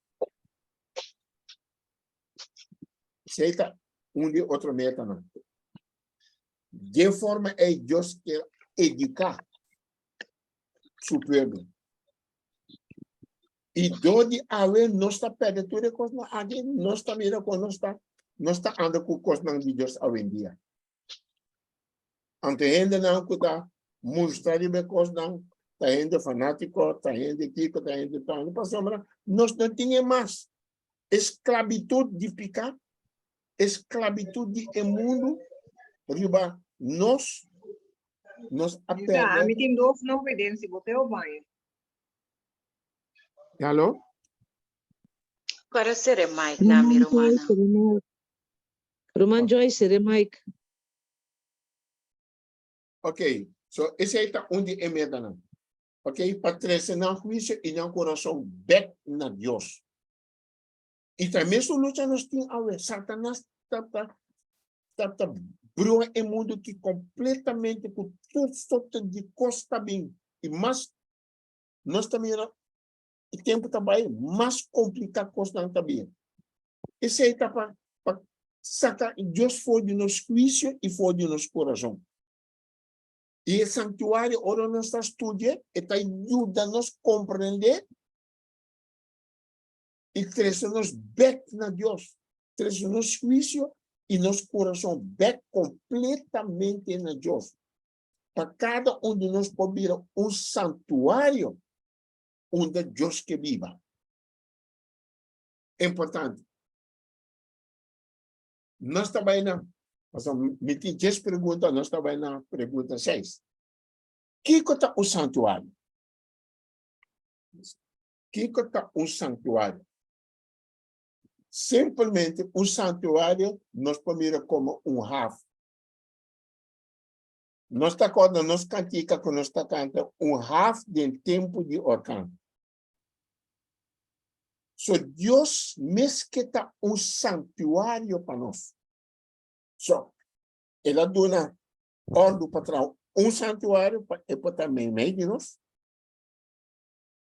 Esei ta un di otro metanan. Den forma ei Dios kier eduká su pueblo. I dor di awe nos ta pèrdè tur e kosnan aki, nos ta mira kon nos ta nos ta anda ku kosnan di Dios awendia. Anto hendenan ku ta mustra riba e kosnan ta hende fanátiko, ta hende kiko, ta hende tantu, pasobra nos no tin e mas. Esklabitut di piká, esklabitut di e mundu riba nos, nos a Lisa, pèrdè. ami tin dos no evidensia, bo ke o baño? Aló? Para sere mic na mi Ruman rumannan. Joyce, sere mic. Ruman Joyce, sere mic. Ok, so esei ta un di e metanan. Ok, pa trese nan huisio i nan kurason bèk na Dios. I ta mesun lucha nos tin awe. Satanas ta ta ta ta brua e mundu ki kompletamente ku tur sorto di kos ta bin. I mas nos ta mira e tempu ta bai, mas kompliká kosnan ta bin. Esei ta pa pa saka Dios for di nos huisio i for di nos kurason. I e sanktuario, ora nos ta studia, e ta yuda nos komprendé i trese nos bèk na Dios, trese nos huisio i nos kurason bèk kompletamente na Dios, pa kada un di nos por bira un santuario unda Dios ke biba. Importante. Nos ta bai na, pasobra mi tin dies pregunta, nos ta bai na pregunta seis. Kiko ta un santuario? Kiko ta un santuario? Simpelmente un santuario nos por mira komo un haf. Nos ta acorda nos cantica cu nos ta canta un haf den tempo di orkan. So Dios mes ke ta un santuario pa nos. So, el a duna òrdu pa traha un santuario pa e por ta meimei di nos.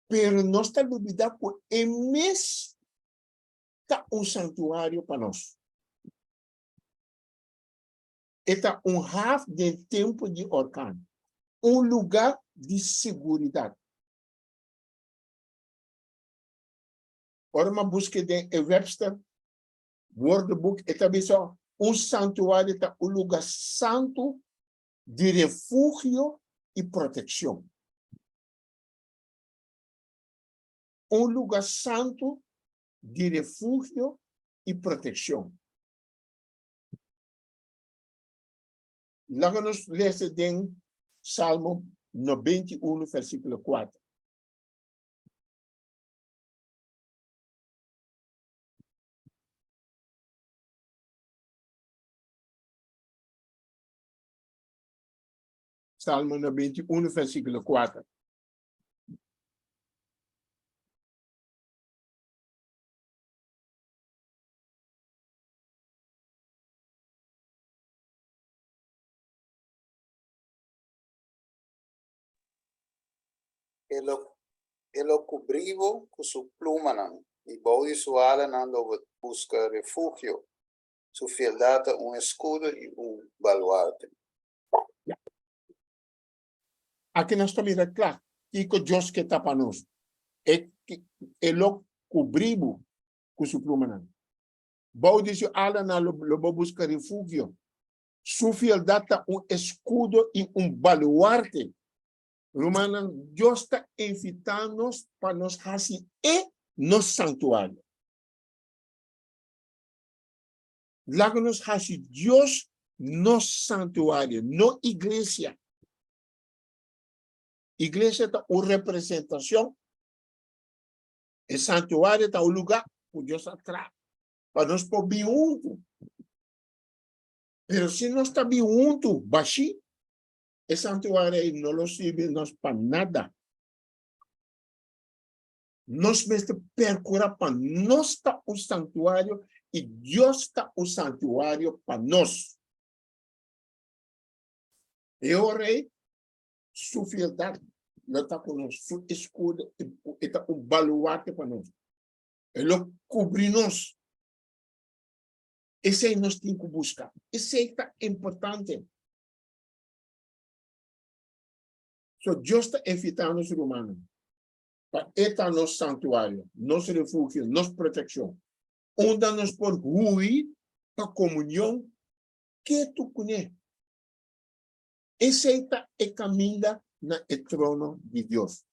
Pero nos ta lubidá ku e mes ta un santuario pa nos. E ta un haf den tempu di orkan, un lugá di seguridat. Ora mi a busk'é den e Webster Woordenboek, e ta bisa, Un santuario ta un lugá santu di refugio i protekshon. Un lugá santu di refugio i protekshon. Laga nos lesa den Salmo 91, versíkulo 4. Salmo 91, versíkulo 4. E lo e lo kubrí bo ku su plumanan, i bou di su alanan lo bo buska refugio. Su fieldat ta un eskudo i un baluarte. Aki nos ta mira kla kiko Dios ke ta pa nos. E e lo kubrí bo ku su plumanan. Bou di su alanan lo lo bo buska refugio. Su fieldat ta un eskudo i un baluarte. Rumannan, Dios ta invitá nos pa nos hasi E nos santuario. Laga nos hasi Dios nos santuario, no iglesia. Iglesia ta un representashon. E santuario ta un lugá ku Dios a traha pa nos por bin huntu. Pero si nos ta bin huntu bashí, e santuario ei no lo sirbi nos pa nada. Nos mester percura pa nos ta un santuario y Dios ta un santuario pa nos. E ora ei, su fieldad lo ta cu nos, su escudo e ta un baluarte pa nos. E lo cubri nos. Esei nos tin cu busca. Esei ta importante. So Dios ta invita nos rumannan pa e ta nos santuario, nos refugio, nos proteccion, unda nos por hui pa comunion ketu cune. Esei ta e caminda na e trono di Dios.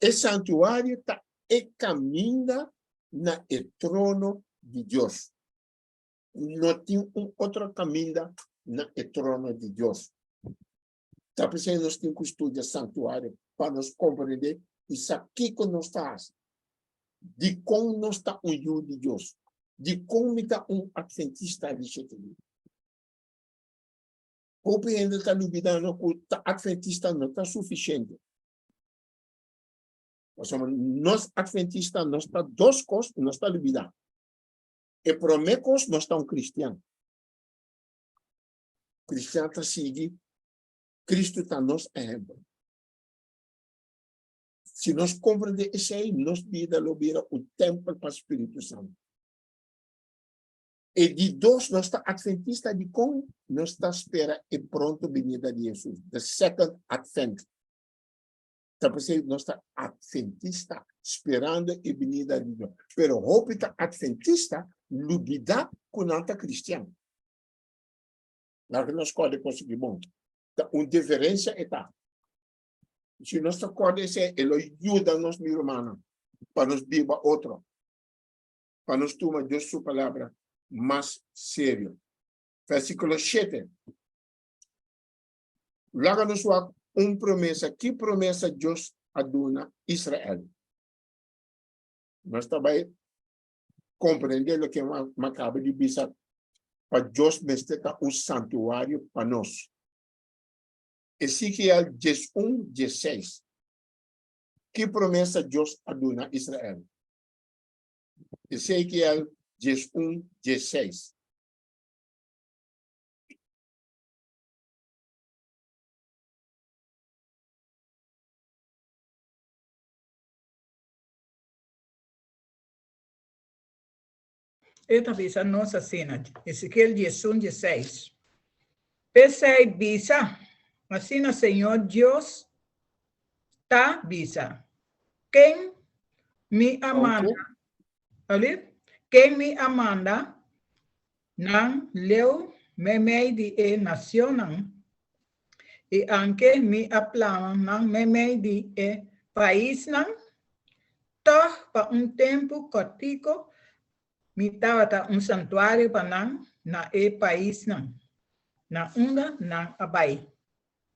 E santuario ta e caminda na e trono di Dios. No tin un otro caminda na e trono di Dios. Ta p'esei nos tin cu studia santuario pa nos comprende y sa kico nos ta haci. Dicon nos ta un yu di Dios? Dicon mi ta un adventista di shete dia? Hopi hende ta lubida no cu ta adventista no ta suficiente. Pasobra nos adventista nos ta dos cos y nos ta lubida. E prome cos nos ta un cristian. Cristian ta sigui Cristo ta nos ehempel. Si nos comprende esey, nos bida lo bira un tempel pa Spiritu Santo. E di dos, nos ta adventista dikon nos ta spera e pronto binida di Hesus, the second advent. Ta p'esei nos ta adventista, sperando e binida di Dios. Pero hopi ta adventista lubida ku nan ta kristian. Laga nos kòrda e kos aki bon. Ta un diferensia e ta. Si nos ta kòrda esei, e lo yuda nos, mi rumannan, pa nos biba otro. pa nos tuma Dios su palabra mas serio. Versículo 7. Laga nos wak un promesa. Ki promesa Dios a duna Israel? Nos ta bai comprende loke mi acaba di bisa pa Dios mester ta un santuario pa nos. Ezekiel 11, 16. Ki promesa Dios a duna Israel? Ezekiel 11, 16. E ta bisa nos asina, Ezekiel 11, 16. P'esei bisa, asina Señor Dios ta bisa, Ken mi a manda, ken mi a manda nan leu meimei di e nacionnan, i anke mi a plama nan meimei di e paisnan, tòg pa un tempu kòrtiku mi tabata un santuario pa nan na e paisnan na unda nan a bai.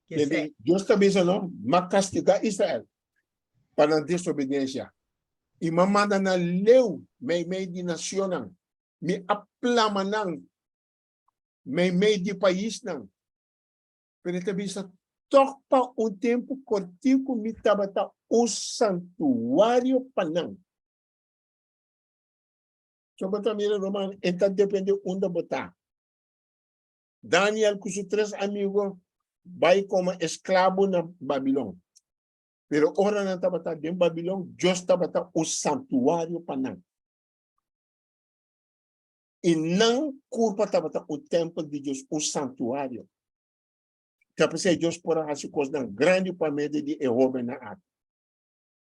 P'esei. Dios ta bisa no, M'a kastigá Israel pa nan desobediensia, i m'a manda nan leu meimei di nacionnan. Mi a plama nan meimei di paisnan. Pero e ta bisa, Tòg pa un tempu kòrtiku mi tabata un santuario pa nan. So bo ta mira, ruman, e ta depende unda bo ta. Daniel ku su tres amigu bai komo esklabo na Babilon. Pero ora nan tabata den Babilon, Dios tabata un santuario pa nan. I nan kurpa tabata un tèmpel di Dios, un santuario. Ta p'esei Dios por a hasi kosnan grandi pa medio di e hóbennan aki.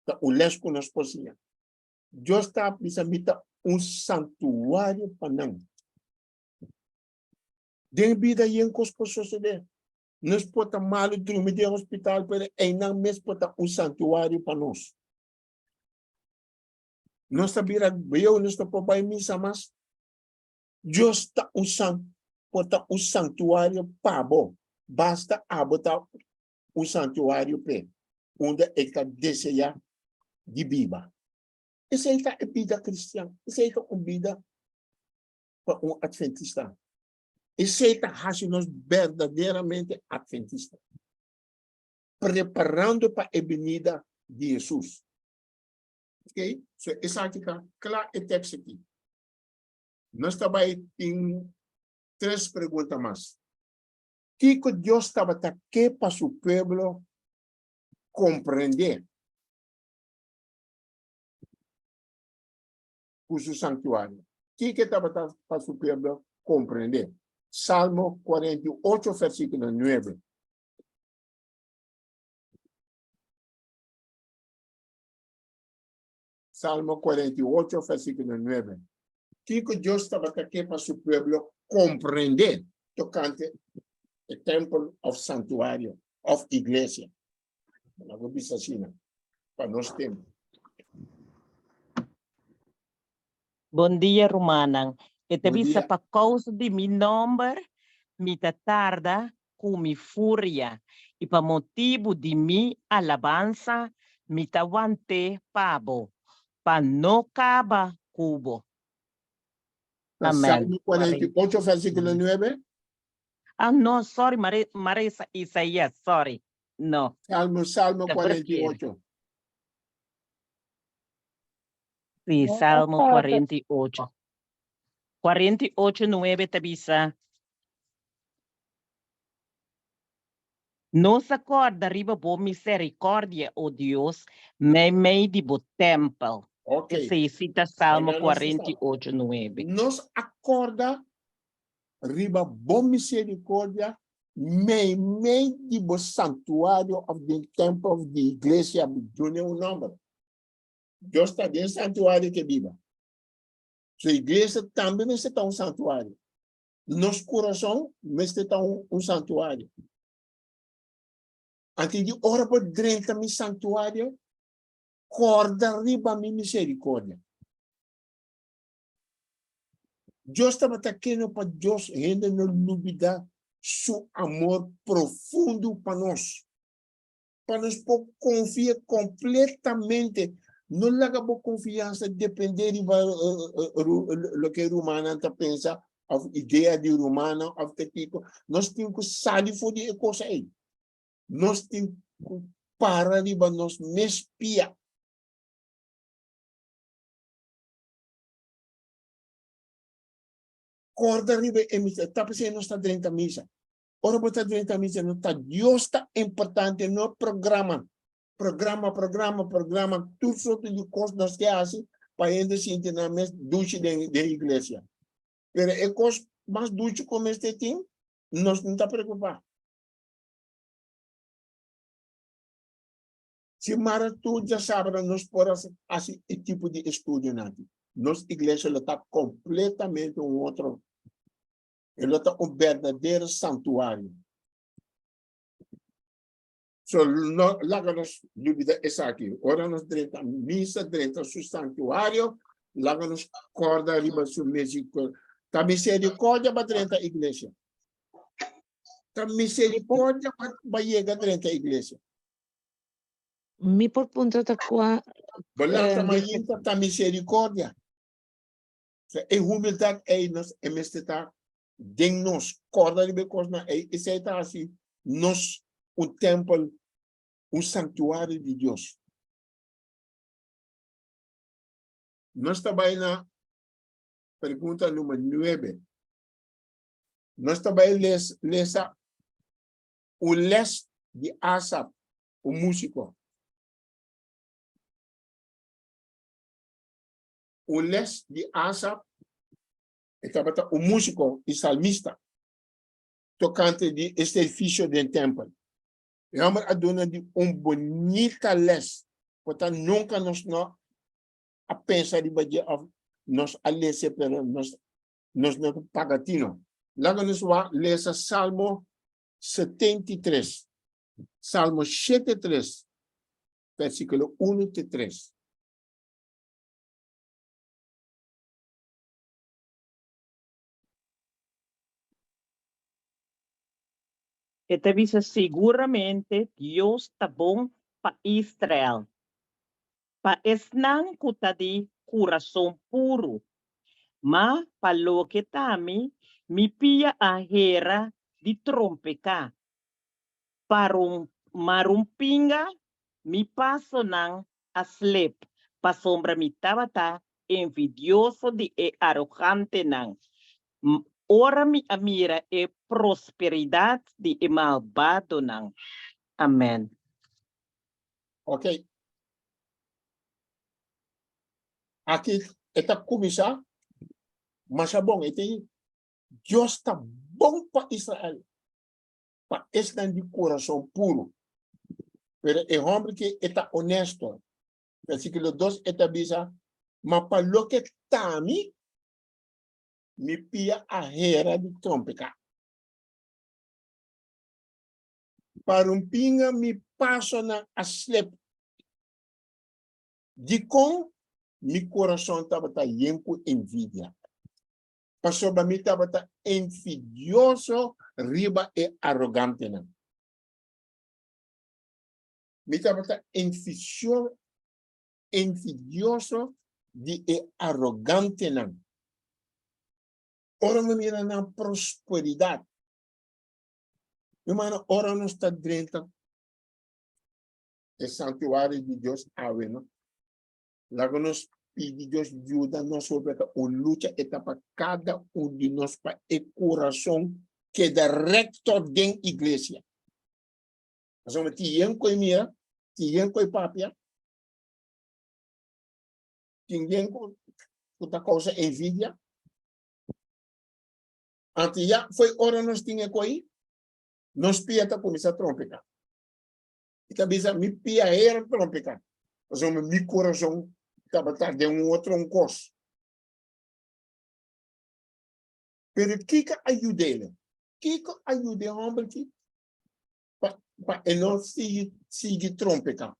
Ta un lès ku nos por siña. Dios ta bisa, Mi ta un santuario pa nan. Den bida yen kos por sosodé. Nos por ta malu drumi den hospital, pero einan mes por ta un santuario pa nos. Nos ta bira bieu, nos no por bai misa mas. Dios ta un san, por ta un santuario pa bo. Basta abo ta un santuario p'e, unda e ta deseá di biba. Esei ta e bida kristian. Esei ta un bida pa un adventista. Esei ta hasi nos berdaderamente adventista. Preparando pa e binida di Hesus. Ok, so esaki ta kla e tekst aki. Nos ta bai tin tres pregunta mas. Kiko Dios tabata ke pa su pueblo komprendé ku su sanktuario? Kiko e tabata pa su pueblo komprendé? Salmo 48 versíkulo 9. Salmo 48, versíkulo 9. Kiko Dios tabata ke pa su pueblo komprendé tokante e tèmpel òf santuario òf iglesia? Bo por bisa asina pa nos tempu. Bon dia rumannan. E ta Bon bisa dia. pa kousa di mi nòmber mi ta tarda ku mi furia, i pa motibu di mi alabansa mi ta want'é pa bo, pa no kaba ku bo. Amèn. Salmo 48, versíkulo 9. Ah, no, sorry, mare, mare Isaías, sorry. No. Salmo, Salmo Ta verkeerd. 48. Sí, No, Salmo pastor. 48. 48, 9 ta bisa, Nos a kòrda riba bo miserikòrdia, o Dios, meimei di bo tèmpel. Ok. Esei sí ta Salmo Ahora nos sa. 48, 9. Nos a kòrda riba bo miserikòrdia meimei di bo santuario òf den tèmpel òf di iglesia, duna un nòmber. Dios ta den santuario ke biba. Su iglesia tambe mester ta un santuario. Nos kurason mester ta un, un santuario. Antes di ora bo drenta mi santuario, kòrda riba mi misericordia. Dios tabata kere pa Dios hende no lubida su amor profundo pa nos. Pa nos por konfia kompletamente. No laga bo konfiansa dependé riba loke rumannan ta pensa òf idea di rumannan òf ta kiko. Nos tin ku sali for di e kos ei. Nos tin ku para riba nos mes pia. Kòrda riba e misa. Ta p'esei nos ta drenta misa. Ora bo ta drenta misa no ta Dios ta importante no programa. Programa, programa, programa, tur sorto di kos nos ke hasi pa hende sinti nan mes dushi den den iglesia. Pero e kos mas duchi ku mester tin, nos no ta preokupá. Si mara tur djasabra nos por hasi e tipo di estudionan aki, nos iglesia lo ta kompletamente un otro, e lo ta un berdadero santuario. So no laga nos lubida esaki. Ora nos drenta misa, drenta su santuario, laga nos korda riba su misericordia. Ta misericordia pa drenta iglesia. Ta misericordia pa, pa yega drenta iglesia. Mi por puntra ta kua Bo lanta eh, mainta ta misericordia. So, e humildad ei nos e mester ta den nos. Korda riba e kosnan ei. Esei ta hasi nos un tempel, un santuario di Dios. Nos ta bai na pregunta number 9. Nos ta bai les, lesa un les di Asaf, un músiko. Un les di Asaf, e tabata un músiko i salmista, tokante di e servisio den tèmpel. E hòmber a duna di un bunita les, ku ta nunka nos no a pensa riba dje òf nos a lesa pero nos nos no ta paga tino. Laga nos wak lesa Salmo 73. Salmo 73, versíkulo 1 te 3. E ta bisa, Siguramente Dios ta bon pa Israel, pa esnan ku ta di kurason puru. Ma pa loke ta mi, mi pia a hera di trompeká. Pa marumpinga mi pasonan a slep, pasobra mi tabata envidioso di e arogantenan. Ora mi a mira e prosperidat di e malbadonan. Amen. Ok. Aki e ta kuminsá masha bon. E tin, Dios ta bon pa Israel, pa esnan di kurason puru. Pero e hòmber ki e ta onesto, Versíkulo dos e ta bisa, Ma pa loke ta mi, mi pia a hera di trompeká. Pa rumpinga mi pasonan a slep. Dikon mi kurason tabata yen ku envidia? Pasobra mi tabata envidioso riba e arogantenan. Mi tabata envidioso di e arogantenan. Ora mi mira nan prosperidat. Mi hermano, ora nos ta drenta e santuario di Dios awe, no? Laga nos pidi Dios yuda nos hopi ta un lucha e ta pa kada un di nos pa e kurason keda rekto den iglesia. Pasobra tin yen ku e mira, tin yen ku e papia, tin yen ku ku ta kousa envidia. Anto ya foi ora nos tin e koi, nos pia ta kuminsá trompeká. I ta bisa, mi pia hera trompeká, pasobra mi kurason tabata den un otro un kos. Pero kiko a yud'é? Kiko a yuda e hòmber aki? Pa, pa e no sigui, sigui trompeká.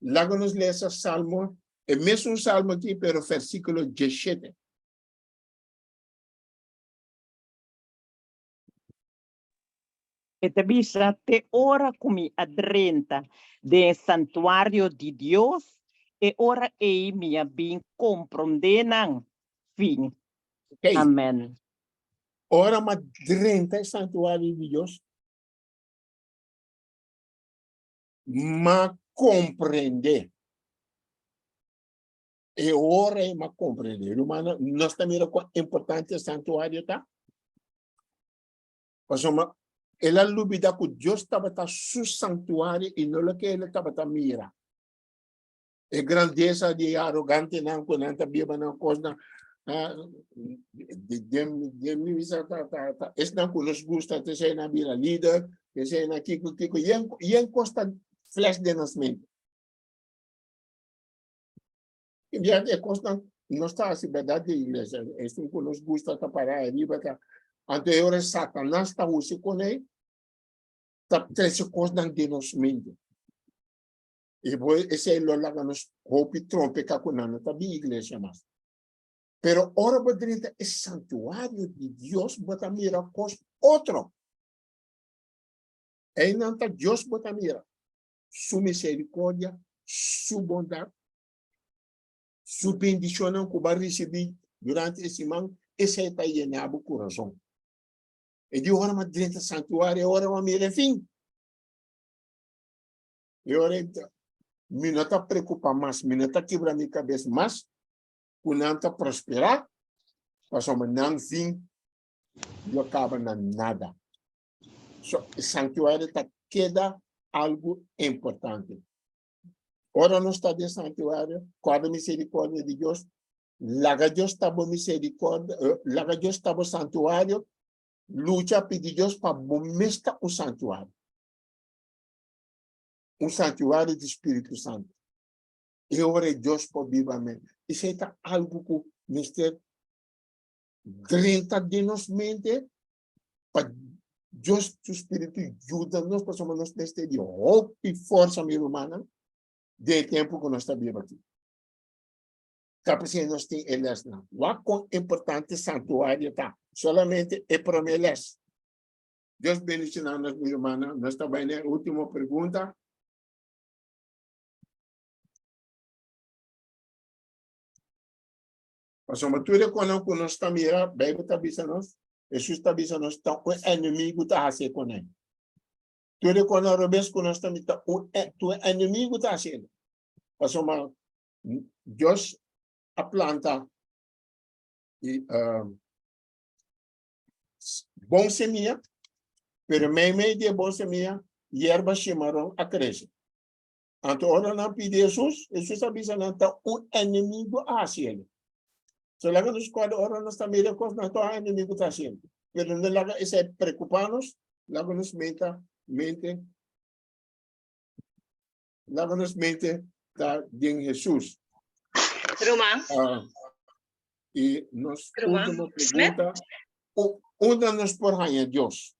Laga nos lesa Salmo, e mesun salmo aki, pero versíkulo 17. E ta bisa, Te ora ku mi a drenta den e santuario di Dios, e ora ei mi a bin komprondé nan fin. Okay. Amèn. Ora mi a drenta e santuario di Dios, m'a comprende. E ora ei m'a comprende. Rumannan, nos ta mira cuán importante e santuario ta? Pasobra el a lubida cu Dios tabata su santuario y no loke el tabata mira. E grandeza di e arogantenan cu nan ta biba nan cosnan. Den mi bisa ta ta ta esnan ku nos gusta te esei nan bira lider, esei nan kiko kiko yen yen kos ta flash den nos mente. I bia e kosnan nos ta hasi bèrdat den iglesia, esun ku nos gusta ta para ariba ta anto e ora Satanas ta usa kuné ta trese kosnan den nos mente. I bo esei lo laga nos hopi trompeká ku nan no ta bin iglesia mas. Pero ora bo drenta e santuario di Dios, bo ta mira kos otro. Einan ta Dios bo ta mira. Su misericordia, su bondad, su bendicionnan ku bo a risibí durante e siman, esei ta yena bo kurason. E di ora bo drenta santuario, e ora bo mira e fin. E ora mi no ta preocupa mas, mi no ta kibra mi cabes mas cu nan ta prospera, pasobra nan fin lo caba na nada. So, e santuario ta keda algo importante. Ora nos ta den santuario, corda misericordia di Dios, laga Dios ta bo misericordia, eh, laga Dios ta bo santuario, lucha pidi Dios pa bo mes ta un santuario. Un santuario di Spiritu Santu. E ora e Dios por biba men. Esei ta algu ku mester drenta den nos mente pa Dios su Spiritu yuda nos pasobra nos mester di hopi forsa, mi rumannan, den e tempu ku nos ta biba aki. Ta p'esei nos tin e lèsnan. Wak kon importante santuario ta. Solamente e promé lès. Dios bendiciona nos, mi rumannan. Nos ta bai na e ultimo pregunta. Pasobra tur e konan ku nos ta mira, Beibel ta bisa nos, Hesus ta bisa nos, ta un enemigu ta hasi e konan. Tur e konan robes ku nos ta mira, ta un tur enemigu ta hasi e. Pasobra Dios a planta i bon semia, pero meimei di e bon semia, yerba shimaron a krese. Anto ora nan pidi Hesus, Hesus a bisa nan ta un enemigo a hasi el. So laga nos kòrda ora nos ta mira kos nan ta un enemigo ta hasi el. Pero no laga esei preokupa nos, laga nos meta mente, laga nos mente ta den Hesus. Ruman. Ah, i nos Ruman último Smith. pregunta, unda nos por haña Dios?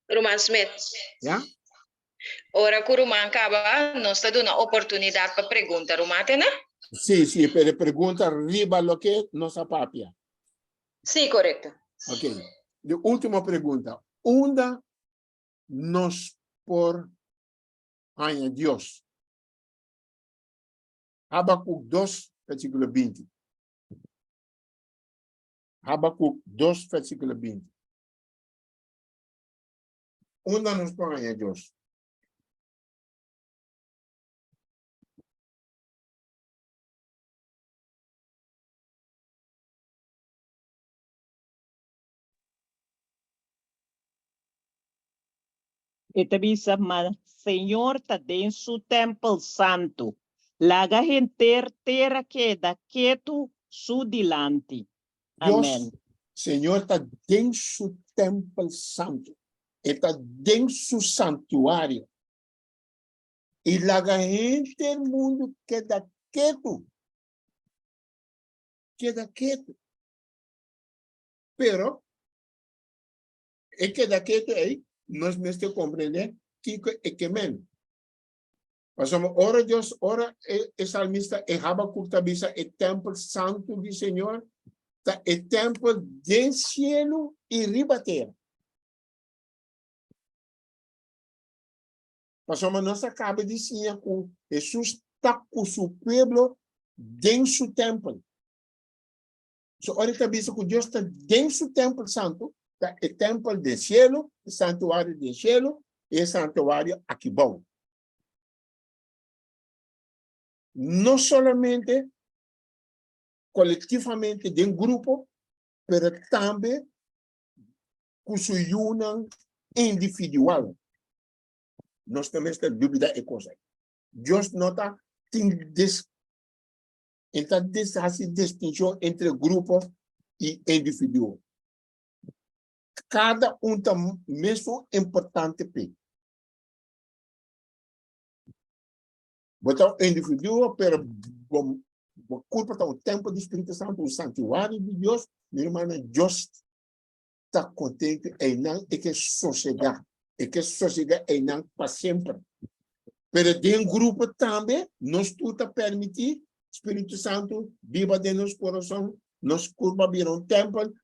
Ruman Smith. Ya? Ora ku ruman kaba, nos ta duna oportunidat pa pregunta. Ruman te na? Sí, sí, pero pregunta riba loke nos a papia. Sí, korekto. Ok. De último pregunta. Unda nos por haña Dios? Habakuk 2, versíkulo 20. Habakuk 2, versíkulo 20. Unda nos por haña Dios? E ta bisa, Ma Señor ta den su tèmpel santu. Laga henter tera keda ketu su dilanti. Dios, Amèn. Señor ta den su tèmpel santu. E ta den su santuario. I laga henter mundu keda ketu. Keda ketu. Pero, e keda ketu ei, nos mester komprendé kiko e ke men. Pasobra ora Dios, ora e, e salmista e Habakuk ta bisa e tèmpel santu di Señor, ta e tèmpel den sielu i riba tera. Pasobra nos a kaba di siña ku Hesus ta ku su pueblo den su tèmpel. So ora e ta bisa ku Dios ta den su tèmpel santu, ta e tèmpel den sielu, e santuario den sielu i e santuario aki bou. No solamente kolektivamente den grupo, pero tambe ku su yunan individual. Nos no mester dubida e kos ei. Dios no ta tin des. E ta hasi distinshon entre grupo i individuo. Kada un ta mesun importante p'e. Bo ta un individuo, pero bo, bo kurpa ta un tempel di Spiritu Santu, un santuario di Dios. Mi rumannan, Dios ta kontentu einan, e ke sosegá. E ke sosegá einan pa semper. Pero den grupo tambe nos tur ta permití Spiritu Santu biba den nos kurason, nos kurpa bira un tempel,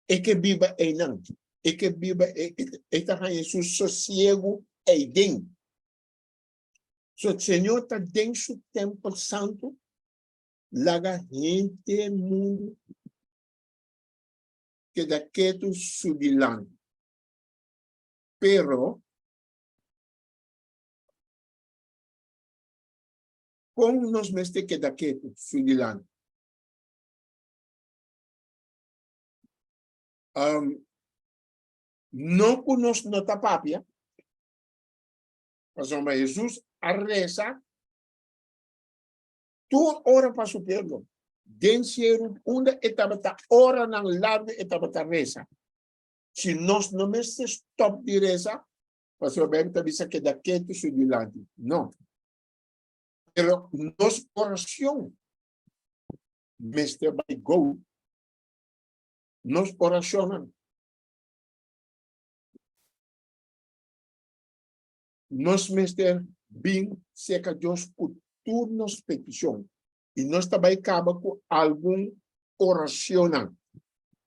e ke biba einan. E ke biba, e, e, e ta haña su sosiegu eiden. So Señor ta den su tempel santu, laga henter mundu keda ketu su dilanti. Pero, kon nos mester keda ketu su dilanti? Um, no ku nos no ta papia, Pasobra Hesus a resa tur ora pa su pueblo. Den sieru unda e tabata oranan largu e tabata resa. Si nos no mester stop di resa, pasobra Bijbel ta bisa keda ketu su dilanti. No. Pero nos oracion mester bai gou. Nos oracionnan. Nos mester bin serka Dios ku tur nos petishon, i nos ta bai kaba ku algun oracionnan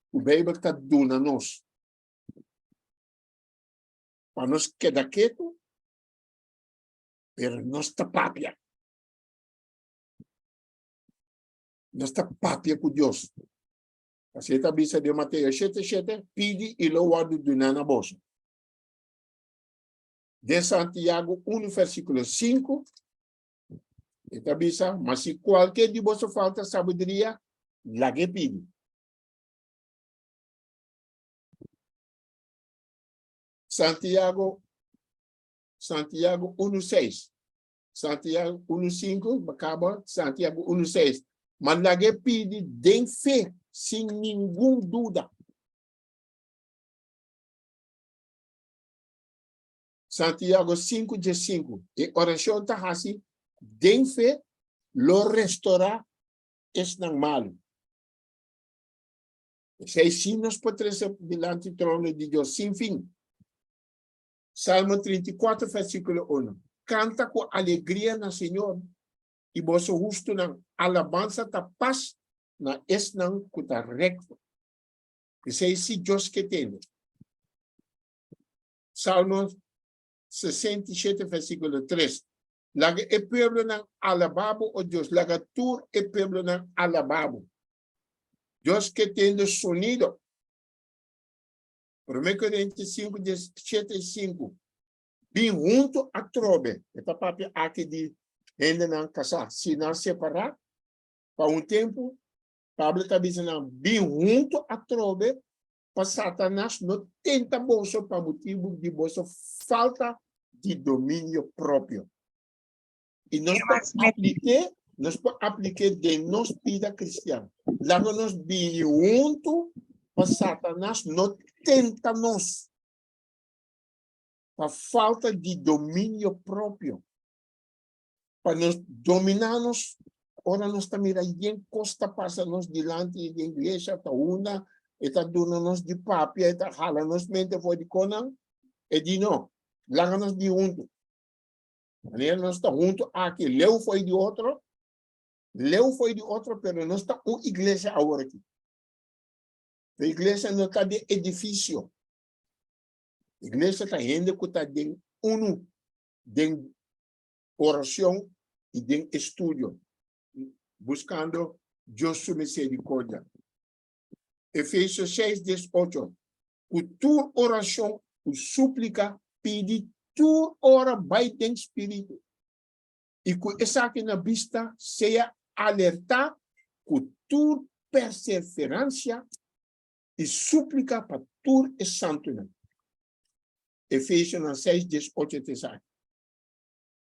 ku Bijbel ta duna nos pa nos keda ketu, pero nos ta papia. Nos ta papia ku Dios. Asina ta bisa den Mateo shete shete, Pidi i lo wòrdu duná na boso. Den Santiago 1 versíkulo 5, e ta bisa, Ma si kualke di boso falta sabiduria, lag'é pidi. Santiago, Santiago 1, 6. Santiago 1, 5, kaba Santiago 1, 6. Ma lag'é pidi den fe, sin ningun duda. Santiago 5, 15. E orashon ta hasi den fe lo restorá esnan malu. Esei sí nos por trese dilanti trono di Dios sin fin. Salmo 34, versíkulo 1. Kanta ku alegria na Señor, i boso hustunan, alabansa ta pas na esnan ku ta rekto. Esei sí Dios ke tende. Salmo 67, versíkulo 3. Laga e pueblonan alabá bo, o Dios, laga tur e pueblonan alabá bo. Dios ke tende sonido. Promé Korintios 5, 17 i 5. Bin huntu atrobe. E ta papia aki di hendenan kasá. Si nan separá pa un tempu, Pablo ta bisa nan, bin huntu atrobe pa Satanas no tenta boso pa motibu di boso falta di dominio propio. I nos por aplik'é, nos por aplik'é den nos bida kristian. Laga nos bini huntu pa Satanas no tenta nos pa falta di dominio propio. Pa nos dominá nos ora nos ta mira yen kos ta pasa nos dilanti den iglesia, ta unda e ta duna nos di papia, e ta hala nos mente for di konan, e di no, laga nos di huntu. Manera nos ta huntu aki, leu for di otro, leu for di otro, pero nos ta un iglesia awor aki. E iglesia no ta den edifisio. Iglesia ta hende ku ta den unu, den oracion y den estudio, buscando Dios su misericordia. Efesios 6, 18, Cu tur oracion cu suplica pidi tur ora bai den spiritu, y cu esaki na bista sea alerta cu tur perseverancia y suplica pa tur e santunan. Efesionan 6, 18 ta esaki.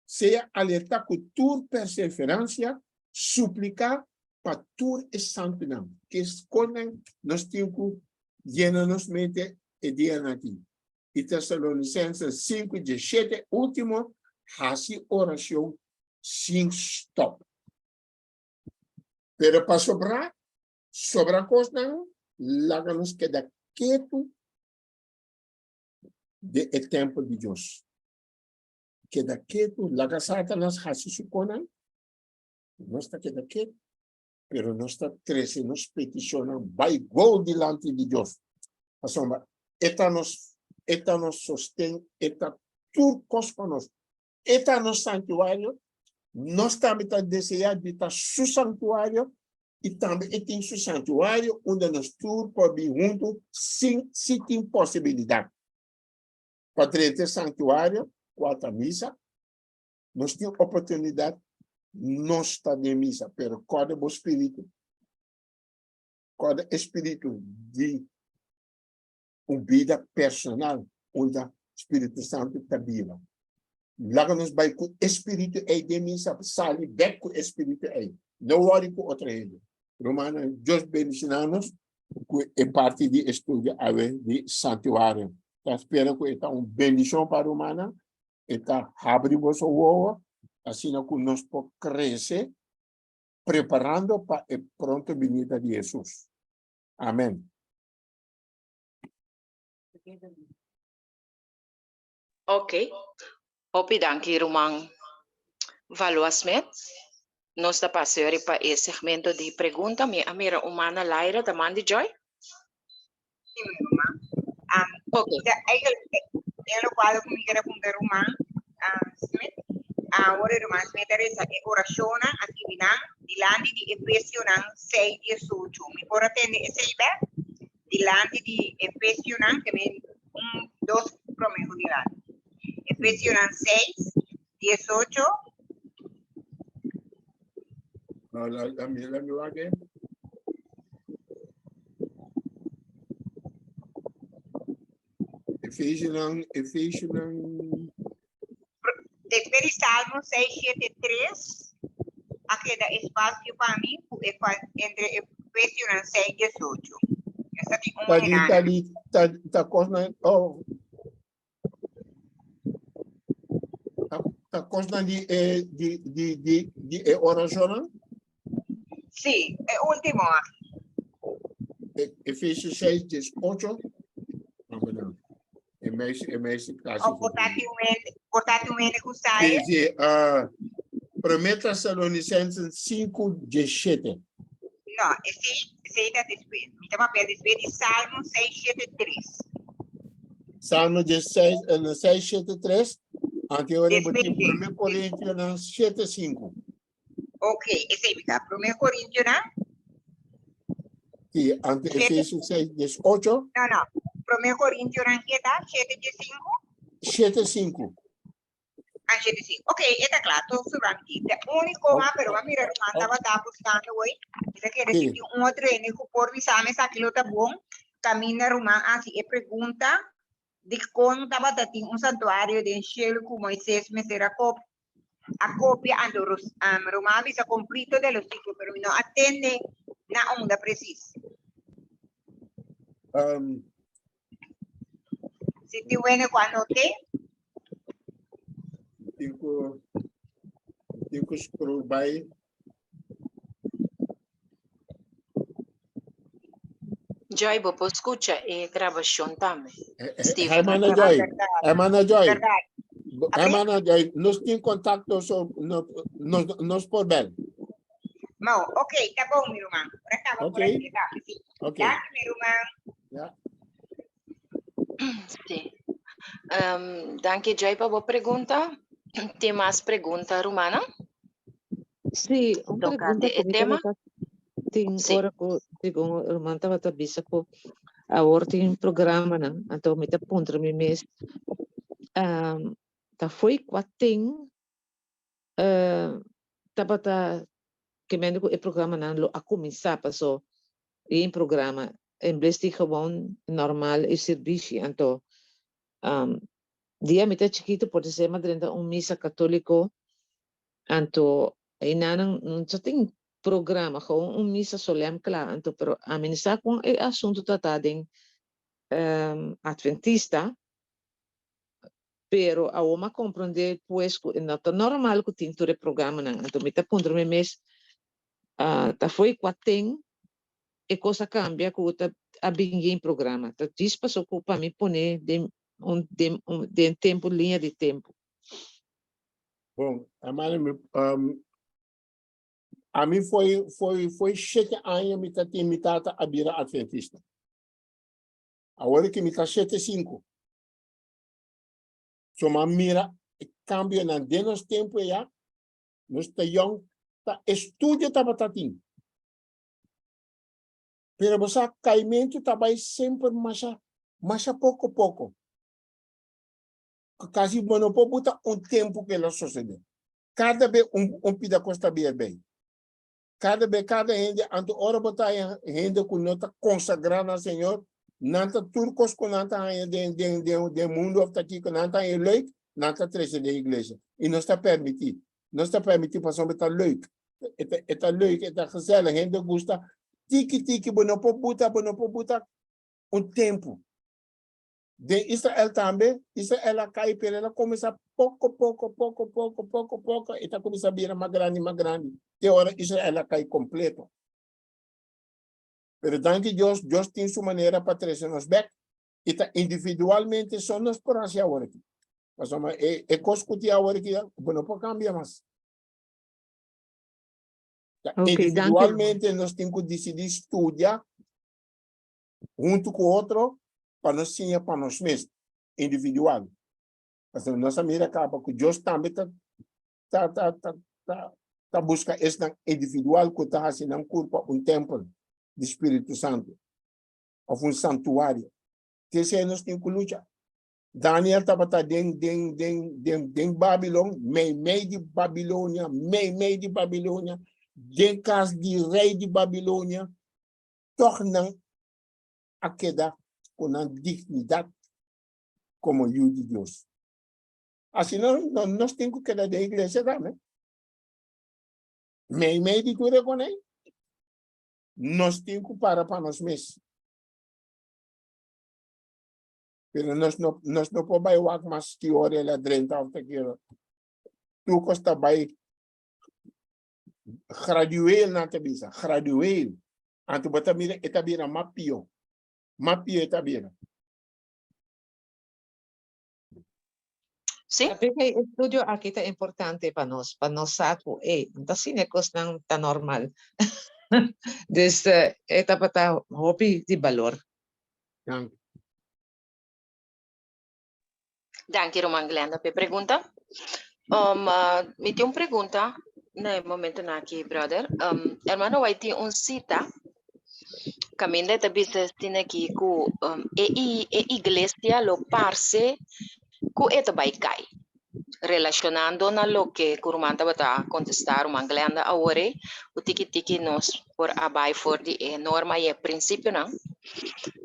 Sea alerta ku tur perseveransia, supliká. pa tur e santunan. Ke skonnan nos tin ku yena nos mente e dianan aki. I Tesalonisense 5, 17, último, hasi orashon sin stòp. Pero pa sobrá, sobra kosnan, laga nos keda ketu den e tèmpel di Dios. Keda ketu, laga Satanas hasi su konan, nos ta keda ketu, pero nos ta trese nos petishonnan bai gou dilanti di Dios. Pasobra e ta nos, e ta nos sosten, e ta tur kos pa nos. E ta nos santuario, nos tambe ta deseá di ta su santuario, i tambe e tin su santuario unda nos tur por bin huntu sin si tin posibilidat. Pa drenta e santuario, kua ta misa, nos tin oportunidat, nos ta den misa, pero kòrda bo spiritu, kòrda e spiritu di un bida personal unda Spiritu Santu ta biba. Laga nos bai ku e spiritu ei den misa, sali bek ku e spiritu ei. No wòri ku otro hende. Rumannan, Dios bendishoná nos ku e parti di estudio awe di santuario. Ta spera ku e ta un bendishon pa rumannan, e ta habri boso wowo, asina ku nos por krese preparando pa e pronto binida di Hesus. Amen. Ok. Hopi danki ruman Valois Smit. Nos ta pasa yori pa e segmento di pregunta. Mi a mira un man na laira, ta man di Joy? Sí, mi ruman. Um, Ok. ta eigenlijk e locual ku mi kere punta ruman um, Smit. Awor e ruman Smit a resa e orashonnan a skibi nan dilanti di Efesionan 6 18. Mi por a tende esei bek? Dilanti di Efesionan, ke men un, dos promé ku dilanti. Efesionan 6, 18. No, la, la, mi, la, mi wak, eh. Efesionan, Efesionan. Despues di Salmo 6, 7, 3, a keda espasio pa mi ku e entre Efesionan 6, 18. Esta tin un Ta di, henana. ta di, ta, ta kosnan, oh. Ta, ta kosnan di e, di, di, di, di e orashonnan? Sí, e último aki. E, Efesios 6, 18. Vamos dan. E meisje, e meisje casi. Of por ta tin un hende, por ta tin un hende ku sa Sí, e? sí. Uh, Primer Tesalonicenses 5, 17. No, esei, esei ta despues. Mi ta papia despues di Salmo 6, 7, 3. Salmo 16, eh, 6, 7, 3. Ante ora Despues botin di- Primer Corintios 7, 5. Ok, esei mi ta. Primer Corintionan? Sí, ante Siete. Efesios 6, 18. No, no. Primer Corintionan ke ta? 7, 5? 7, 5. Ah, 7, 5. Ok, eta kla, to suranti. De único ma, pero ma mira, ruman tabata buscando hoy. Mi ta kere Sí. si tin un otro hende ku por bisame esaki lo ta bon. Kaminda ruman hasi e pregunta dikon tabata tin un santuario den shelu ku Moises mester a kop a copia anto um, Roma a bisa conflicto de los siglos, pero mi no a tende na unda precies. Si ti wene cu anote. Tinko, tinko scroll by. Joy, bo por skucha e grabashon tambe. Eh, eh, Steven. Hermana Joy, Verdad, hermana Joy, verdad. hermana Joy, nos tin contacto, so, no, nos, nos por bel. No, ok, ta bon, mi ruman. Ora kaba por Ok. aquí, ta. Sí. Ok, Danki, mi ruman. ja. Sí. Um, danki Joy pa bo pregunta. Tin mas pregunta, rumana? Sí, un Tocante pregunta e ku mi tema? tabata tin Sí. ora ku segun ruman tabata bisa ku awor tin programanan, anto mi ta puntra mi mes, um, ta fo'i kua tin uh, tabata ke mende ku e programanan lo a kuminsá paso e programa en bes di gewoon normal e sirbishi anto um, dia mi ta chikitu por di ser m'a drenta un misa katoliko anto einanan no sa tin. programa, gewoon un misa solem kla. Anto, pero ami no sa kon e asuntu ta ta den Adventista, pero awor m'a komprondé pues ku e no ta normal ku tin tur e programanan. Anto mi ta puntra mi mes, ta fo'i kua ten e kos a kambia ku ta a bin yen programa? Ta djis paso ku pa mi pone den un den un den tempu liña di tempu. Bon, hermano, mi, ami foi foi foi shete aña mi ta tin mi tata a bira adventista. Awor ki mi ta shete sinku. So m'a mira e kambionan den nos tempu eya, nos ta yòn, ta estudio tabata tin. Pero bo sa kaimentu ta bai semper masha masha poko poko. Kasi bo no por buta un tempu ku e lo sosodé. Kada be un un pida kos ta bira bei. Kada be kada hende, anto ora bo ta haña hende ku no ta konsagrá na Señor, nan ta tur kos ku nan ta haña den den den den mundu òf ta kiko nan ta haña leuk, nan ta trese den iglesia. I nos ta permití. Nos ta permití pasobra ta leuk. E ta e ta leuk, e ta gezellig, hende gusta. Tiki tiki bo no por buta, bo no por buta un tempu. Den Israel tambe, Israel a kai pero el a kuminsá poko poko poko poko poko poko e ta kuminsá bira mas grandi mas grandi te ora Israel a kai kompleto. Pero danki Dios, Dios tin su manera pa trese nos bek i ta individualmente so nos por hasi awor aki. Pasobra e e kos ku tin awor aki bo no por kambia mas. Ta Ok, danki. individualmente nos tin ku disidí studia huntu ku otro pa nos siña pa nos mes, individual. Pasobra nos a mira kaba ku Dios tambe ta ta ta ta ta ta buska esnan individual ku ta hasi nan kurpa un tempel di Spiritu Santu òf un santuario. T'esei nos tin ku lucha. Daniel tabata den den den den den Babilon, meimei di Babilonia, meimei di Babilonia, den kas di rei di Babilonia, tòg nan a keda ku nan dignidat komo yu di Dios. Asina nos tin ku keda den iglesia tambe. Meimei di tur e konei, nos tin ku para pa nos mes. Pero nos no, nos no por bai wak mas ki ora el a drenta òf ta ki ora. Tur kos ta bai gradueel nan ta bisa, gradueel. Anto bo ta mira e ta bira mas pió, mas pió e ta bira. Sí. Pasobra e estudio aki ta importante pa nos, pa nos sa ku ey, no ta asina e kosnan ta normal. Dus e tabata hopi di balor. Danki. Danki ruman Glenda p'e pregunta. Um, uh, mi tin un pregunta na e momentonan aki, brother. Um, hermano White tin un cita caminda e ta bisa asina aki ku um, e, i, e iglesia lo parse ku e ta bai kai. Relacionando na loke ku ruman tabata contesta ruman Glenda awor ei, ku tiki tiki nos por a bai for di e norma i e prinsipionan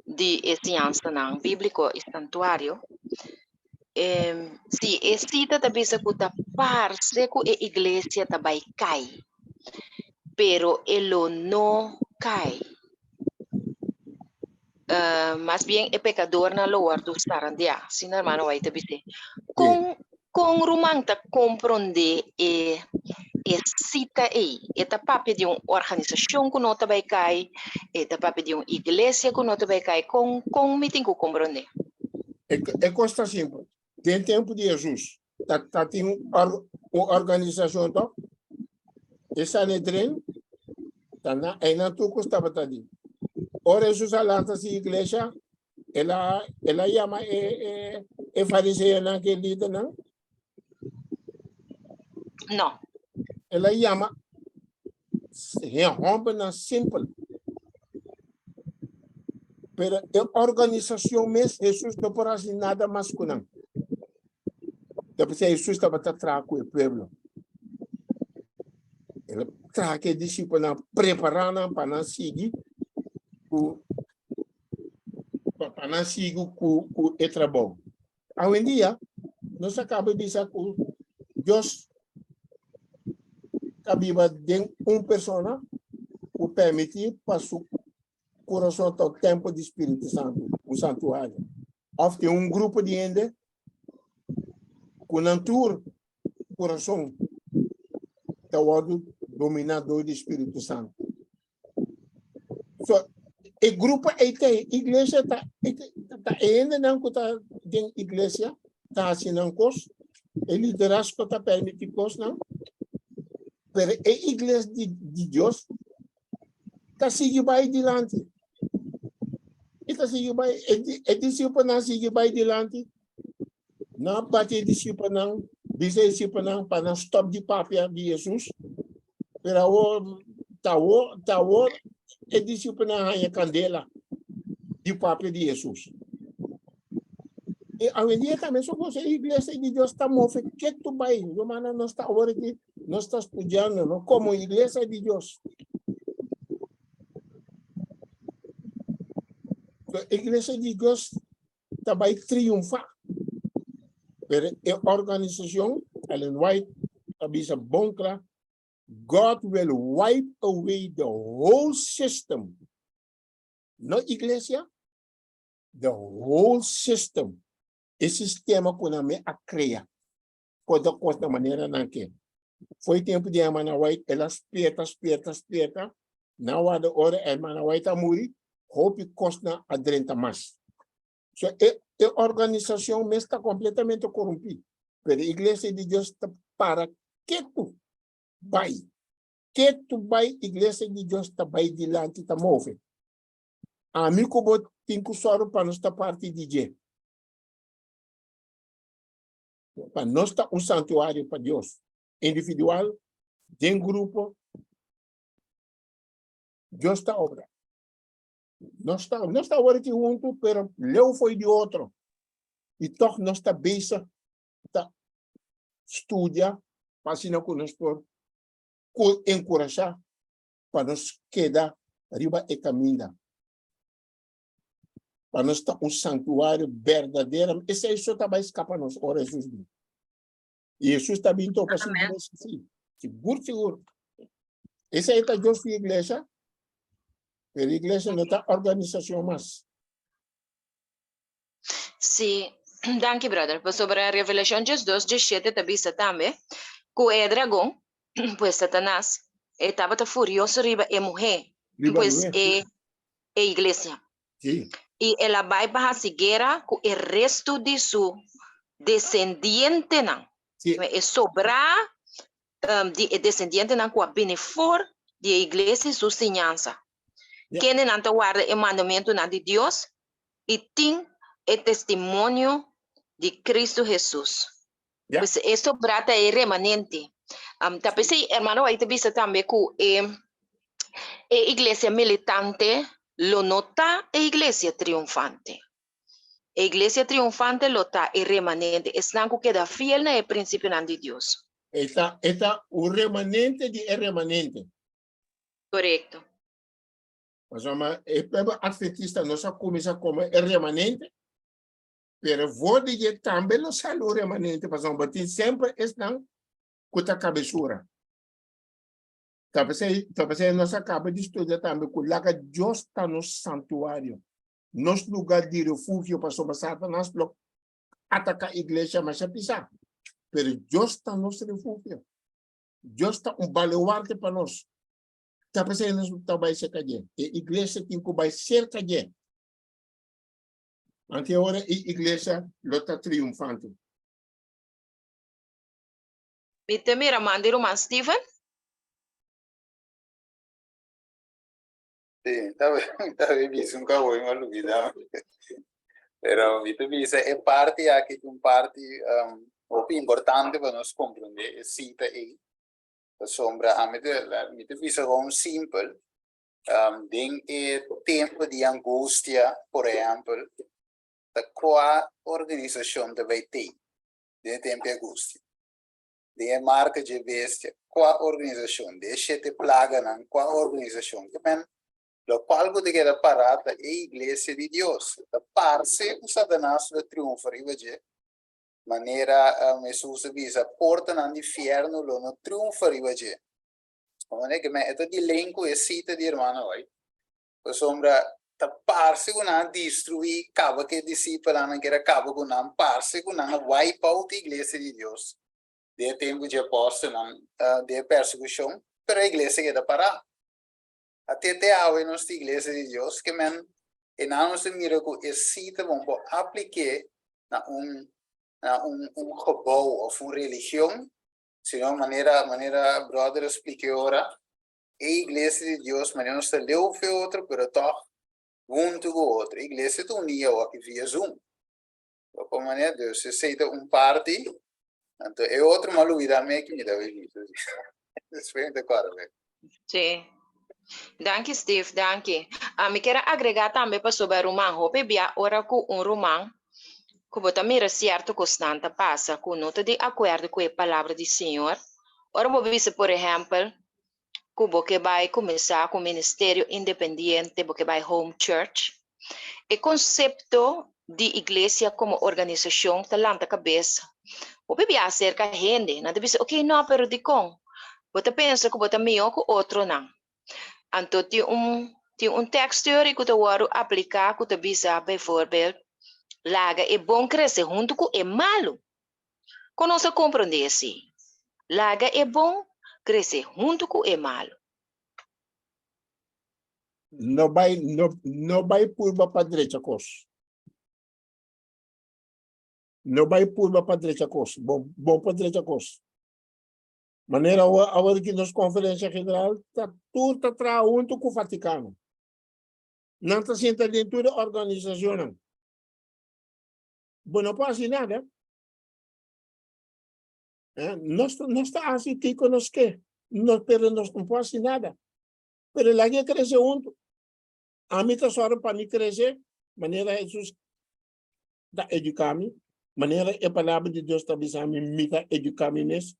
di e siñansanan bíbliko i santuario. Si e sita ta bisa ku ta parse ku e iglesia ta bai kai, pero e lo no kai. Mas bien e pekadornan lo wòrdu sarandiá, asina hermano White ta bis'é. Kon kon ruman ta komprondé e e sita ei? E ta papia di un organisashon ku no ta bai kai, e ta papia di un iglesia ku no ta bai kai, kon kon mi tin ku komprondé? E e kos ta simpel. Den tempu di Hesus ta ta tin un or un organisashon tòg? E Sanedrin ta na einan tur kos tabata di. Ora Hesus a lanta si iglesia, el a el a yama e e e fariseonan ku e lidernan? No. El a yama e hòmbernan simpel. Pero e organisashon mes, Hesus no por hasi nada mas ku nan. Ta p'esei Hesus tabata traha ku e pueblo. El a traha ku e disipelnan, prepará nan pa nan sigui ku pa nan sigui ku ku e trabou. Awendia nos a kaba di bisa ku Dios. ta biba den un persona ku permití pa su kurason ta un tempel di Spiritu Santu, un santuario. Òf tin un grupo di hende ku nan tur kurason ta wòrdu dominá dor di Spiritu Santu. So, e grupo ei ta e iglesia ta ta e hendenan ku ta den iglesia ta hasi nan kos, e liderazgo ta permití kosnan, pero e iglesia di, di Dios ta sigui bai dilanti. E ta sigui bai, e, e disipelnan sigui bai dilanti. Nan a bati e disipelnan, bisa e disipelnan pa nan stop di papia di Jesus. Pero awor, ta awor, ta awor e disipelnan haña kandela di papia di Jesus. E awendia tambe so cosa, e iglesia di Dios ta move ketu bai. Rumannan, nos ta awor aki, nos ta studiando, no? Como iglesia di Dios. Iglesia di Dios ta bai triunfá. Pero e organisashon, Ellen White ta bisa bon kla, God will wipe away the whole system. No iglesia, the whole system. E sistema ku nan me a krea. Kos ta kos na manera nan ke. Foi tempu di hermana White, el a spierta, spierta, spierta. Nan warda ora hermana White a muri, hopi kosnan a drenta mas. So e e organisashon mes ta kompletamente korumpí. Pero e iglesia di Dios ta para ketu bai. Ketu bai iglesia di Dios ta bai dilanti ta move. Ami ku bo tin ku sòru pa nos ta parti di dje. Pa nos ta un santuario pa Dios. Individual, den grupo, Dios ta obra. Nos ta, nos ta awor aki huntu, pero leu foi di otro. I tòg nos ta bezig ta studia pa asina ku nos por enkurashá pa nos keda riba e kaminda. Pa nos ta un santuario berdadero. Esei so ta bai skapa nos ora Hesus bin. I Hesus ta bin topa su iglesia, sí. Sigur, sigur. Esei ta Dios su iglesia. Pero iglesia no ta organisashon mas. Sí, danki brother. Pasobra Revelashon 12, 17 ta bisa tambe ku e dragon, pues Satanas, e tabata furioso riba e muhé, Riba pues muhé, e, e iglesia. Sí. I el a bai pa hasi guera ku e restu di su desendientenan. Sí. E sobrá di e desendientenan ku a bini for di e iglesia i su siñansa. Ja. Kendenan ta warda e mandamentunan di Dios i tin e testimonio di Kristu Hesus. Ja. Pues e sobrá ta e remanente. Ta p'esei hermano White ta bisa tambe ku e e iglesia militante lo no ta e iglesia triunfante. E iglesia triunfante lo ta e remanente, esnan ku keda fiel na e prinsipionan di Dios. E ta, e ta un remanente di e remanente. Korekto. Pasobra e pueblo adventista nos a kuminsá komo e remanente, pero for di dje tambe lo sali un remanente, pasobra bo tin semper esnan ku ta kabesura. Ta p'esei, ta p'esei nos a kaba di studia tambe ku laga Dios ta nos santuario. nos lugar di refugio pasobra Satanas lo ataca iglesia masha pisa. Pero Dios ta nos refugio. Dios ta un baluarte pa nos. Ta p'esei nos ta bai cerca dje. E iglesia tin cu bai cerca dje. Anto ora e iglesia lo ta triunfante. Mi ta mira man di ruman Steven. Sí, ta be bisa un cabo mi a lubida. Pero mi ta bisa e parti aki ta un parti um, hopi importante pa nos comprende e cita ei. Pasobra ami ta mi ta bisa gewoon simpel, um, den e tempo di angustia, por ehempel, ta kua organisacion ta bay tei den e tempo di angustia? Den e marka dje bestia, kua organisashon? Den e shete plaganan, kua organisashon? Ke men, lokual ku ta keda pará ta e iglesia di Dios. Ta parse ku Satanas lo triunfa riba dje, manera Hesus a bisa, portanan di fièrnu lo no triunfa riba dje. Manera ku e ta di link ku e sita di hermano White. Pasobra ta parse ku nan a destruí kaba ku e disipelnan ku era kaba ku nan, parse ku nan a wipe out e iglesia di Dios den e tempu dje apòstelnan, den e persekushon, pero e iglesia keda pará. Ate te awe nos ta iglesia di Dios, ke men e nan nos ta mira ku e sita bon por aplik'é na un na un un gebou òf un religion, sino manera manera bròder a splik'é ora, e iglesia di Dios manera nos ta leu fe otro pero tòg huntu ku otro. E iglesia ta uní awoki via Zoom. Por manera dus esei ta un parti, anto e otro m'a lubida mi aki mi ta bibi. Despues mi ta kòrda bek. Sí. Danki Steve, danki. Ah, mi kier a agrega tambe pasobra ruman hopi bia ora ku un ruman ku bo ta mira sierto kosnan ta pasa ku no ta di akuerdo ku e palabra di Señor, ora bo bisa por ehèmpel ku bo ke bai kuminsá ku un ministerio independiente, bo ke bai home church, e konsepto di iglesia komo organisashon ta lanta kabesa. Hopi bia aserka hende, nan ta bisa, ok, no, pero dikon? Bo ta pensa ku bo ta mihó ku otronan. Anto tin un tin un tekst teori ku ta wòrdu apliká ku ta bisa, bijvoorbeeld, laga e bon krese huntu ku e malu. Kon nos a komprondé esei? Laga e bon krese huntu ku e malu. No bai, no, no bai purba pa drecha kos. No bai purba pa drecha kos. Bo, bo por drecha kos. Manera awor, awor ki nos konferensia general ta tur ta traha huntu ku Vatikano. Nan ta sinta den tur e organisashonnan. Bo no por hasi nada. Eh, nos, nos ta hasi kiko nos ke, no, pero nos no por hasi nada. Pero laga e krese huntu. Ami ta sòru pa mi krese manera Hesus ta eduká mi, manera e Palabra di Dios ta bisa mi, mi ta eduká mi mes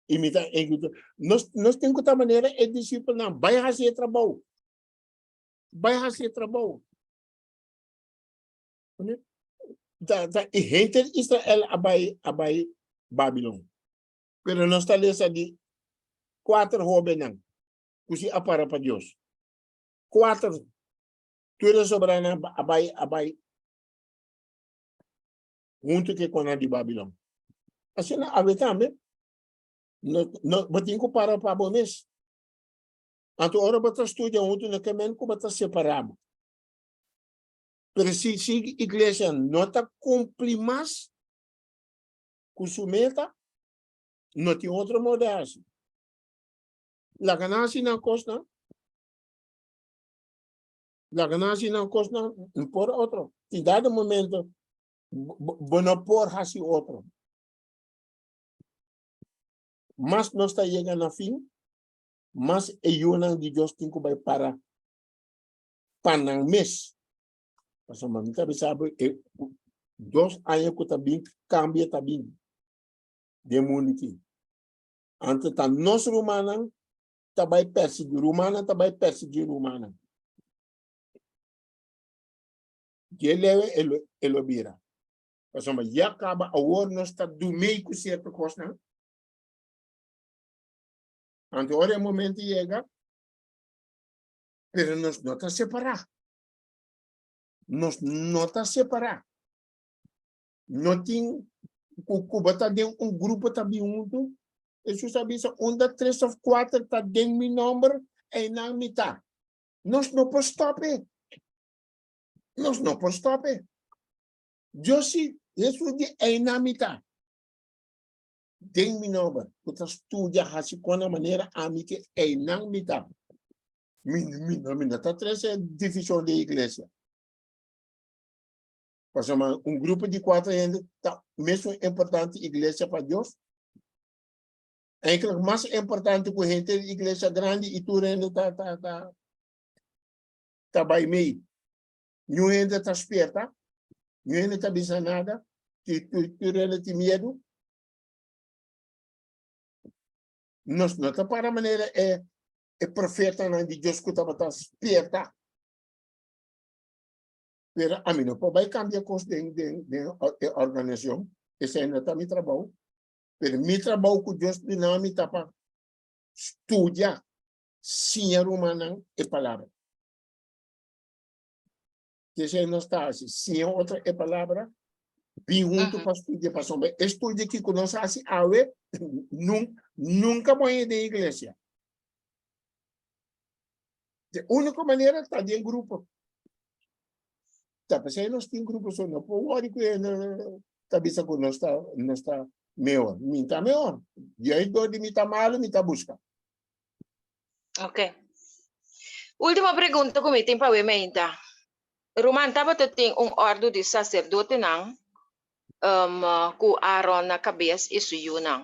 i mi ta Nos, nos tin ku ta manera e disipelnan, bai hasi e trabou. Bai hasi e trabou. Ta, ta, e henter Israel a bai, a bai Babilon. Pero nos ta lesa di kuater hóbennan ku si a para pa Dios. Kuater. Tur e sobranan a bai, a bai huntu ku e konan di Babilon. Asina awe tambe, no, no, bo tin ku para pa bo mes. Anto ora bo ta studia huntu no ke men ku bo ta separá bo. Pero si si iglesia no ta cumpli mas cu su meta, no tin otro modo de haci. Laga nan haci nan cosnan. Laga nan haci nan cosnan, no por otro. Tin dado momento, bo no por haci otro. Mas nos ta yega na fin, mas e yunan di Dios tin cu bay para pa nan mes. Pasobra mi ta bisa bo e dos aña ku ta bin kambia ta bin den mundu aki. Anto ta nos rumannan ta bai persiguí, rumannan ta bai persiguí rumannan. Dje lewe e lo e lo bira. Pasobra ya kaba awor nos ta dumei ku sierto kosnan. Anto ora e momento yega, Pero nos no ta separá. Nos no ta separá. No tin ku ku bo ta den un grupo ta bin huntu. Hesus a bisa, unda tres of kuater ta den mi nomber, einan mi ta. Nos no por stòp e. Nos no por stòp e. Dios si, Hesus di, einan mi ta. Den mi nomber, ku ta studia hasi kon na manera ami ke einan mi ta. Mi, mi, mi no ta trese divishon den iglesia. Pasobra un grupo di kuater hende ta mesun importante iglesia pa Dios. Eigenlijk mas importante ku henter iglesia grandi i tur hende ta ta ta ta bai mei. Niun hende ta spierta, niun hende ta bisa nada, tur hende tin miedu. Nos no ta para manera e e profetanan di Dios ku tabata spierta. Pero ami no por bai kambia kos den den den e organisashon, esei no ta mi trabou. Pero mi trabou ku Dios duna mi ta pa studia. Siña rumannan e palabra. Esei nos ta hasi, siña otro e palabra, bin huntu pa studia, pasobra e studio aki ku nos hasi awe, nun, nunka bo haña den iglesia. De úniko manera ta den grupo. Ta p'esei nos tin grupo, so no por wòri ku hende ta bisa ku nos ta, nos ta mehor. Mi ta mehor. Juist dor di mi ta malu, mi ta buska. Ok. Último pregunta ku mi tin pa we meinta. Ruman tabata tin un òrdu di saserdotenan um, ku Aaron na kabes i su yunan.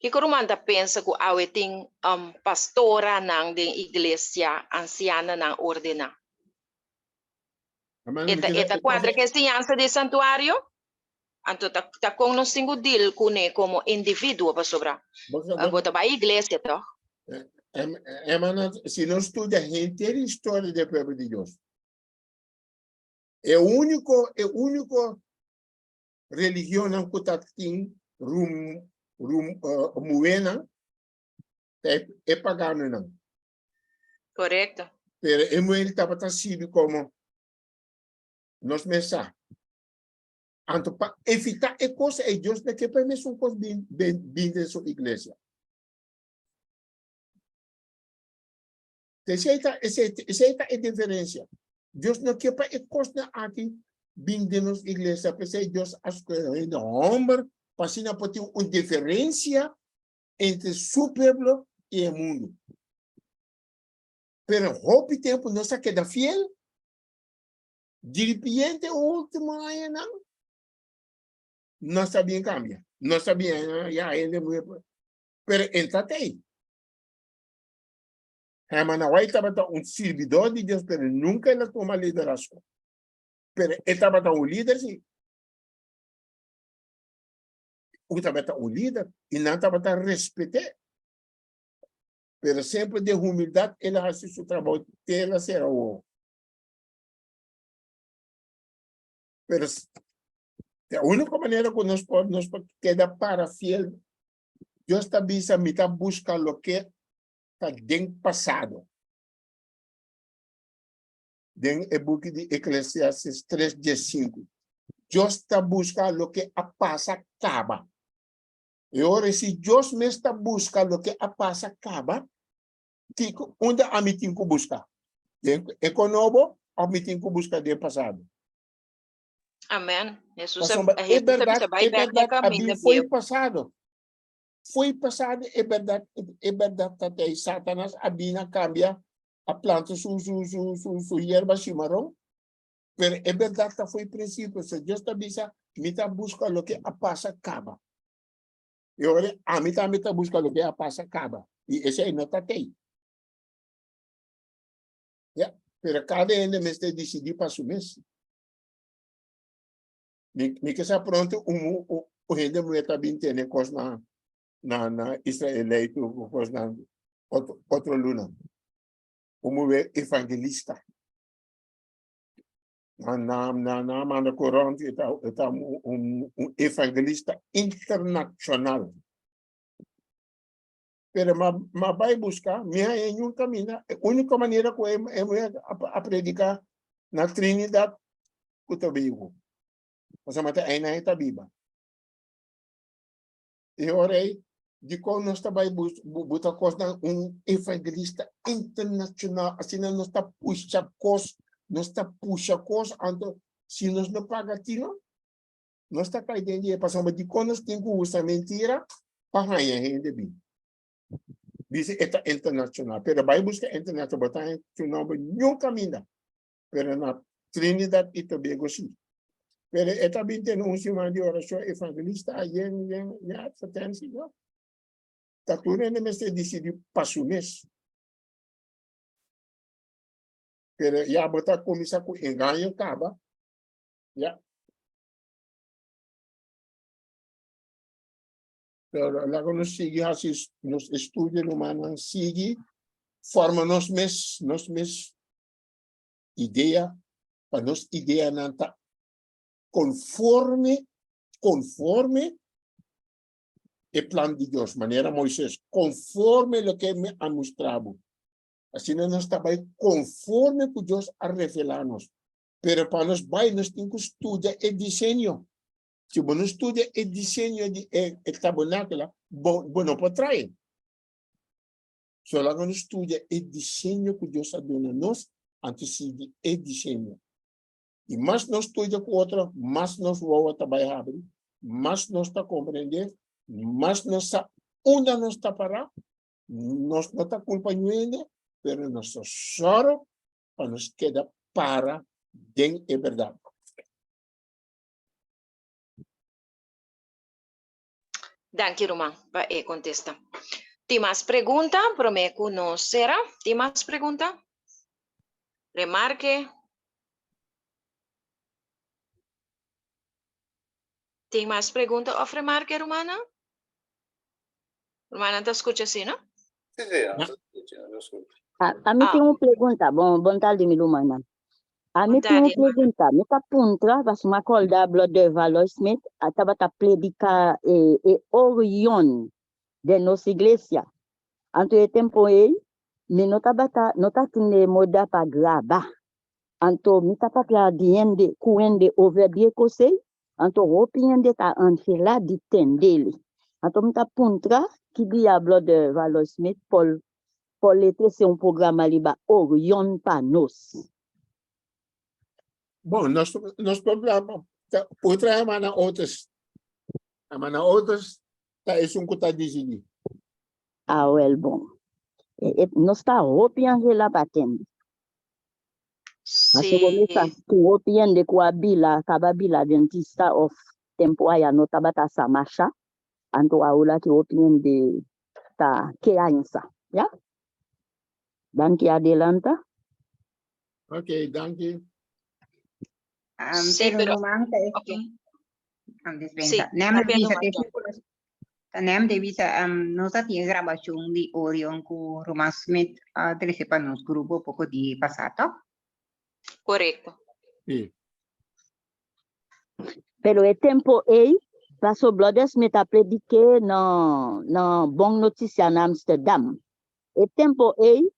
Kiko ruman ta pensa ku awe tin um, pastoranan den iglesia, ansiananan ordená? Hermano, E mi ta, keda- e ta kuadra ku e siñansa di santuario? Anto ta, ta kon nos tin ku deal kuné komo individuo pasobra bo ta bai iglesia tòg? Hermana, si nos studia henter historia di e pueblo di Dios, e úniko, e úniko religionnan ku ta tin rum, rum, uh, muhénan ta e, e paganonan. Korekto. Pero e muhé tabata sirbi komo nos mes sa. Anto pa evitá e kos ei, Dios no ke pa e mesun kos bin, bin, bin den su iglesia. Esei ta, esei, esei ta e diferensia. Dios no ke pa e kosnan aki bin den nos iglesia. P'esei Dios a skohe hende hòmber pa asina por tin un diferensia entre su pueblo i e mundu. Pero hopi tempu nos a keda fiel. Diripiente último añanan no sa bien cambia. No sa bien, ya hende mujer. Pero entra tei. Hermana White tabata un servidor di Dios, pero nunca él a toma liderazgo. Pero él tabata un líder, sí. Un tabata un líder y nan tabata respete. Pero siempre de humildad él a haci su trabajo, te él a cera ojo. Pero la única manera que nos por, nos por queda para fiel, Dios ta bisa, mi ta busca lo que ta den pasado. Den e buki di Eclesiastes 3:15. Dios ta busca lo que a pasa caba. E ora si Dios mes ta busca lo que a pasa caba, Kiko, unda ami tin ku buska? Den e konobo òf mi tin ku buska den pasado? Amen. Jesus a, Pasobra e Jesus a bèrdat, bisa bai e bèk na bèrdat a kaminda bin fo'i bieu. pasado. Fo'i pasado e bèrdat, e bèrdat ta tei. Satanas a bin a kambia, a planta su, su, su, su, su yerba shimaron. Pero e bèrdat ta fo'i prinsipio. So Dios ta bisa, mi ta buska loke a pasa kaba. E ora ami tambe ta buska loke a pasa kaba. I esei no ta tei. Ya, pero kada hende mester disidí pa su mes. Mi, mi ke sa pronto un, un, un hende muhé ta bin tene kos na, na, na Israelei ku kos na otro, otro luna. Un muhé evangelista. Na, na, na, na manda corant, e ta, e ta un, un, un evangelista internacional. Pero ma, ma bai busca, mi haña niun camina. E única manera ku e, e mujer a, a predica na Trinidad ku Tobago. Pasobra ta einan e ta biba. E ora ei, dikon nos ta bai bus, buta kosnan un evangelista internacional, asina nos ta pusha kos, nos ta pusha kos, anto si nos no paga tino, nos ta kai den die, pasobra dikon nos tin ku usa mentira pa haña hende bin. Bisa e ta internacional, pero bai buska internacional, bo ta haña su nomber niun kaminda. pero na Trinidad y Tobago sí. Pero e ta bin tene un siman di oracion evangelista yen yen yen advertentie no. Ta tur hende mester dicidi pa su mes. Pero ya bo ta cuminsa cu engaño caba. Ya. Pero laga nos sigui haci nos estudio rumannan, sigui forma nos mes, nos mes idea, pa nos ideanan ta conforme, conforme e plan di Dios, manera Moises, conforme loke mi a mustra bo. Asina nos ta bai konforme ku Dios a revelá nos. Pero pa nos bai nos tin ku studia e diseño. Si bo no studia e diseño di e, e tabernáculo, bo, bo no por trae. So laga nos studia e diseño ku Dios a duna nos, anto sigui e diseño. I mas nos studia ku otro, mas nos wowo ta bai habri, mas nos ta komprendé, mas nos sa unda nos ta pará. Nos no ta kulpa niun hende, pero nos ta sòru pa nos keda para den e bèrdat. Danki ruman pa e kontesta. Tin mas pregunta promé ku nos sera? Tin mas pregunta? Remarke? Tin mas pregunta òf remarke rumannan? Rumannan ta skucha si, no? Sí, sí, nos ta skucha, nos ta skucha. A, a mi Ah. tin un pregunta. Bon, bon tardi, mi rumannan. A mi Bon tin un tardi, hermana. pregunta. Mi ta puntra, pasobra mi a kòrda Brother Valoy Smith a tabata prediká e, e Orion den nos iglesia. Anto e tempu ei, mi no tabata, no ta tin e moda pa graba. Anto mi ta papia di hende, ku hende over di e kos ei, anto hopi hende ta anhelá di tende li. Anto mi ta puntra ki dia Brother Valoy Smith por por le trese un programa riba Orion pa nos. Bon, nos, nos programa, ta, por traha hermana Otis. Hermana Otis ta esun ku ta disidí. Awel bon. E, e, nos ta hopi anhelá pa tende. Pasobra mi sa Sí. ku hopi hende ku a bila, kaba bila dentista òf tempu aya no tabata sa masha, anto awola ki hopi hende ta ke aña sa, ya? Danki adelanta. Ok, danki. Sí, Pero pero ruman ta ok. esun um, Sí, dispensa. Nem papia bisa ruman te John. ta nem de bisa um, nos a tin grabashon di Orion ku Ruman Smith a trese pa nos grupo poko di pasá, toch? Korekto. Sí. Pero e tempo ei, paso Brother Smith a predik'é nan nan Bon Notisia na Amsterdam. E tempo ei,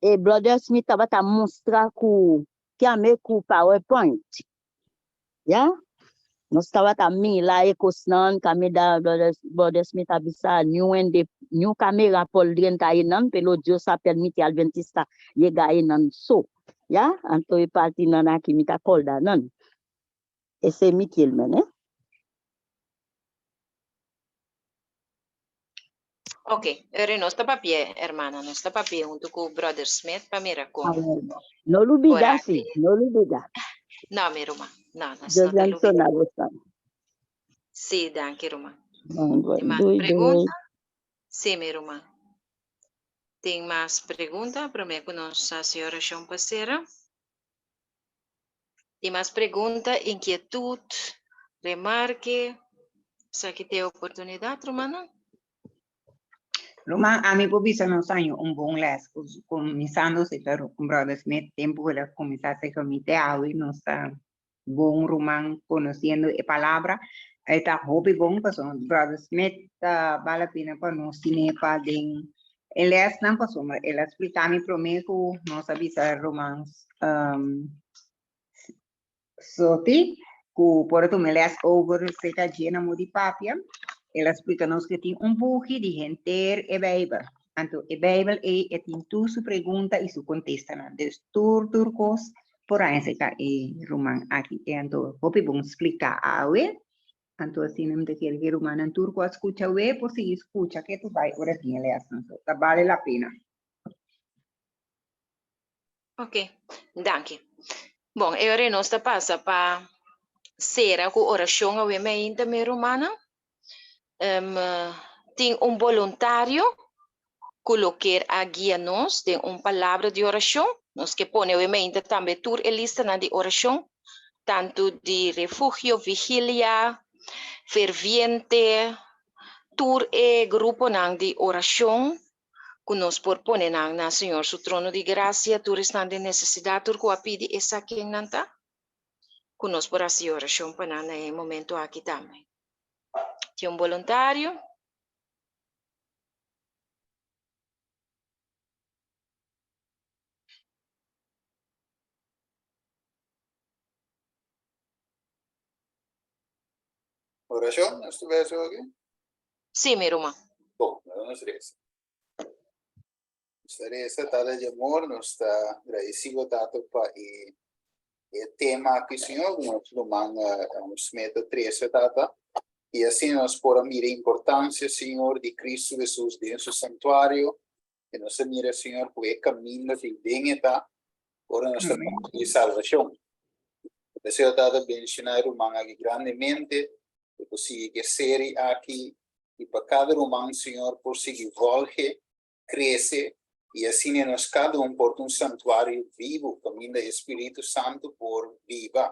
e Brother Smith tabata mustra ku kiame ku PowerPoint. Ya? Nos tabata mira e kosnan kaminda Brother, Brother Smith a bisa niun hende, niun kamera por drenta einan, pero Dios a permiti Adventista yega einan so. Ya? Anto e partinan aki mi ta kòrda nan. Esei mi kier men, eh. Ok, eri nos ta papia, hermana, nos ta papia huntu ku Brother Smith pa mira kon Amen. No lubida ora si, di. no lubida. No, mi ruman, no, nos Dios no ta lubida. bensona boso. Sí, danki, ruman. Bon, Tin bon. mas Doei, doei. pregunta? Sí, mi ruman. Tin mas pregunta promé ku nos hasi orashon pa sera? Tin mas pregunta, inkietut, remarke? Esaki ta e oportunidat, rumannan. Ruman, ami por bisa nos año un bon les, kuminsando serka Brother Smith, tempu ku el a kuminsá serka mi te awe nos ta bon ruman konosiendo e palabra. E ta hopi bon pasobra Brother Smith ta bal la pena pa nos tine pa den e lesnan pasobra el a splika mi promé ku nos a bisa ruman Soti ku por a tuma e les over serka dje na Modi Papia. El a splika nos ku e tin un buki di henter e Beibel. Anto e Beibel ei e tin tur su pregunta i su kontestanan. Dus tur tur kos por haña serka e ruman aki. E anto hopi bon splika awe. Anto asina mi ta kere ku e rumannan tur ku a skucha awe por sigui skucha ke tu bai ora tin e lèsnan. So ta bale la pena. Ok, danki. Bon, e ora nos ta pasa pa sera ku orashon awe mainta, mi rumannan. Um, tin un boluntario ku lo kier a guia nos den un palabra di orashon. Nos ke pone awe mainta tambe tur e listanan di orashon, tantu di refugio, vigilia, ferviente, tur e gruponan di orashon ku nos por pone nan na Señor su trono di grasia, tur esnan den nesesidat, tur ku a pidi esaki ken nan ta, ku nos por hasi orashon pa nan na e momento aki tambe. Tin un boluntario? Orashon, nos ta bai hasi aki? Sí, mi ruman. Bon, laga nos resa. Nos ta resa, Tata di amor, nos ta gradisí bo, Tata, pa e e tema aki, Señor, ku nos ruman Smith a trese, Tata. I asina nos por a mira e importansia, Señor, di Cristo Hesus den su santuario. I nos a mira, Señor, ku e kaminda di den e ta ora nos ta papia di salbashon. Deseo, Tata, bendishoná e ruman aki grandemente, ku por sigui ku e seri aki i pa kada ruman, Señor, por sigui volge, krese i asina nos kada un por ta un santuario bibu kaminda e Spiritu Santu por biba,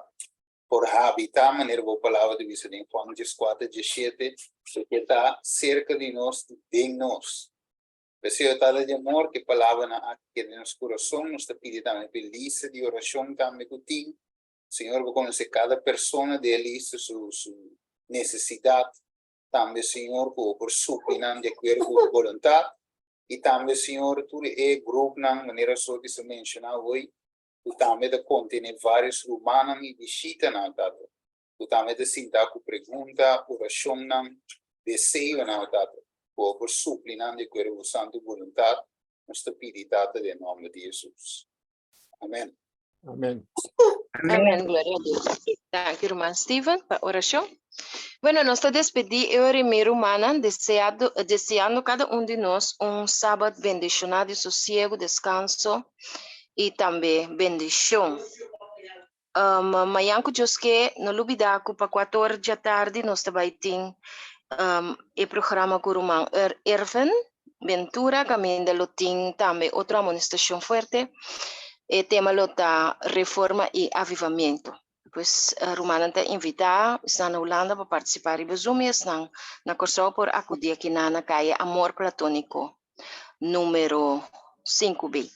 por habitá, manera bo palabra ta bisa den Juan dieskuater, diesshete, ku e ta serka di nos i den nos. P'esei, Tata di amor, ku e palabranan aki keda den nos kurason, nos ta pidi tambe p'e lista di orashon tambe ku tin. Señor, bo konosé kada persona den e lista su su nesesidat. Tambe, Señor, ku bo por supli nan di akuerdo ku bo boluntat. I tambe, Señor, tur e grupnan, manera Sophie sa menshoná hoy, ku tambe ta kontené vários rumannan i bishitanan, Tata, ku tambe ta sinta ku pregunta, orashonnan, deseonan, Tata, ku bo por supli nan di akuerdo ku bo santu boluntat. Nos ta pidi, Tata, den nòmber di Hesus. Amen. Amen. Amen. Gloria a Dios. Danki, ruman Steven, pa orashon. Bueno, nos ta despedí e ora mi rumannan, deseado, deseando kada un di nos un sabat bendishoná di sosiego, deskanso i tambe bendishon. Um, mañan ku Dios ke, no lubidá ku pa kuator djatardi nos ta bai tin um, e programa ku ruman Er Ervin Ventura kaminda lo tin tambe otro amonestashon fuerte. E tema lo ta Reforma i Avivamiento. Pues rumannan ta invitá esnan na Hulanda pa partisipá riba Zoom i esnan na Kòrsou por akudí akinan na Kaya Amor Platóniko número 5B.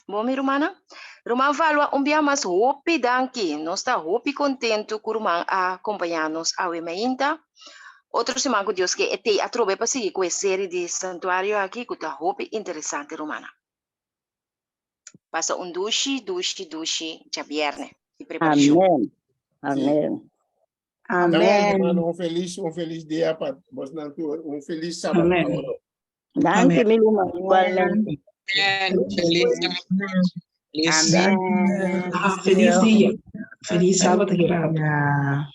Bon mi rumannan. Ruman Valwa un bia mas hopi danki. Nos ta hopi kontentu ku ruman a kompañá nos awe mainta. Otro siman ku Dios ke e tei atrobe pa sigui ku e seri di santuario aki ku ta hopi interesante rumannan. Pasa un dushi dushi dushi djabièrnè di preparashon. Amen. Amen. Amen. Amen. Un felis, un felis dia pa bosnan tur. Un felis sabat. Amen. Danki, Amen. mi ruman, igualmente. Amen. Feliz Feliz Amén. Ah, feliz dia. Feliz sábado, Gerardo. Ja.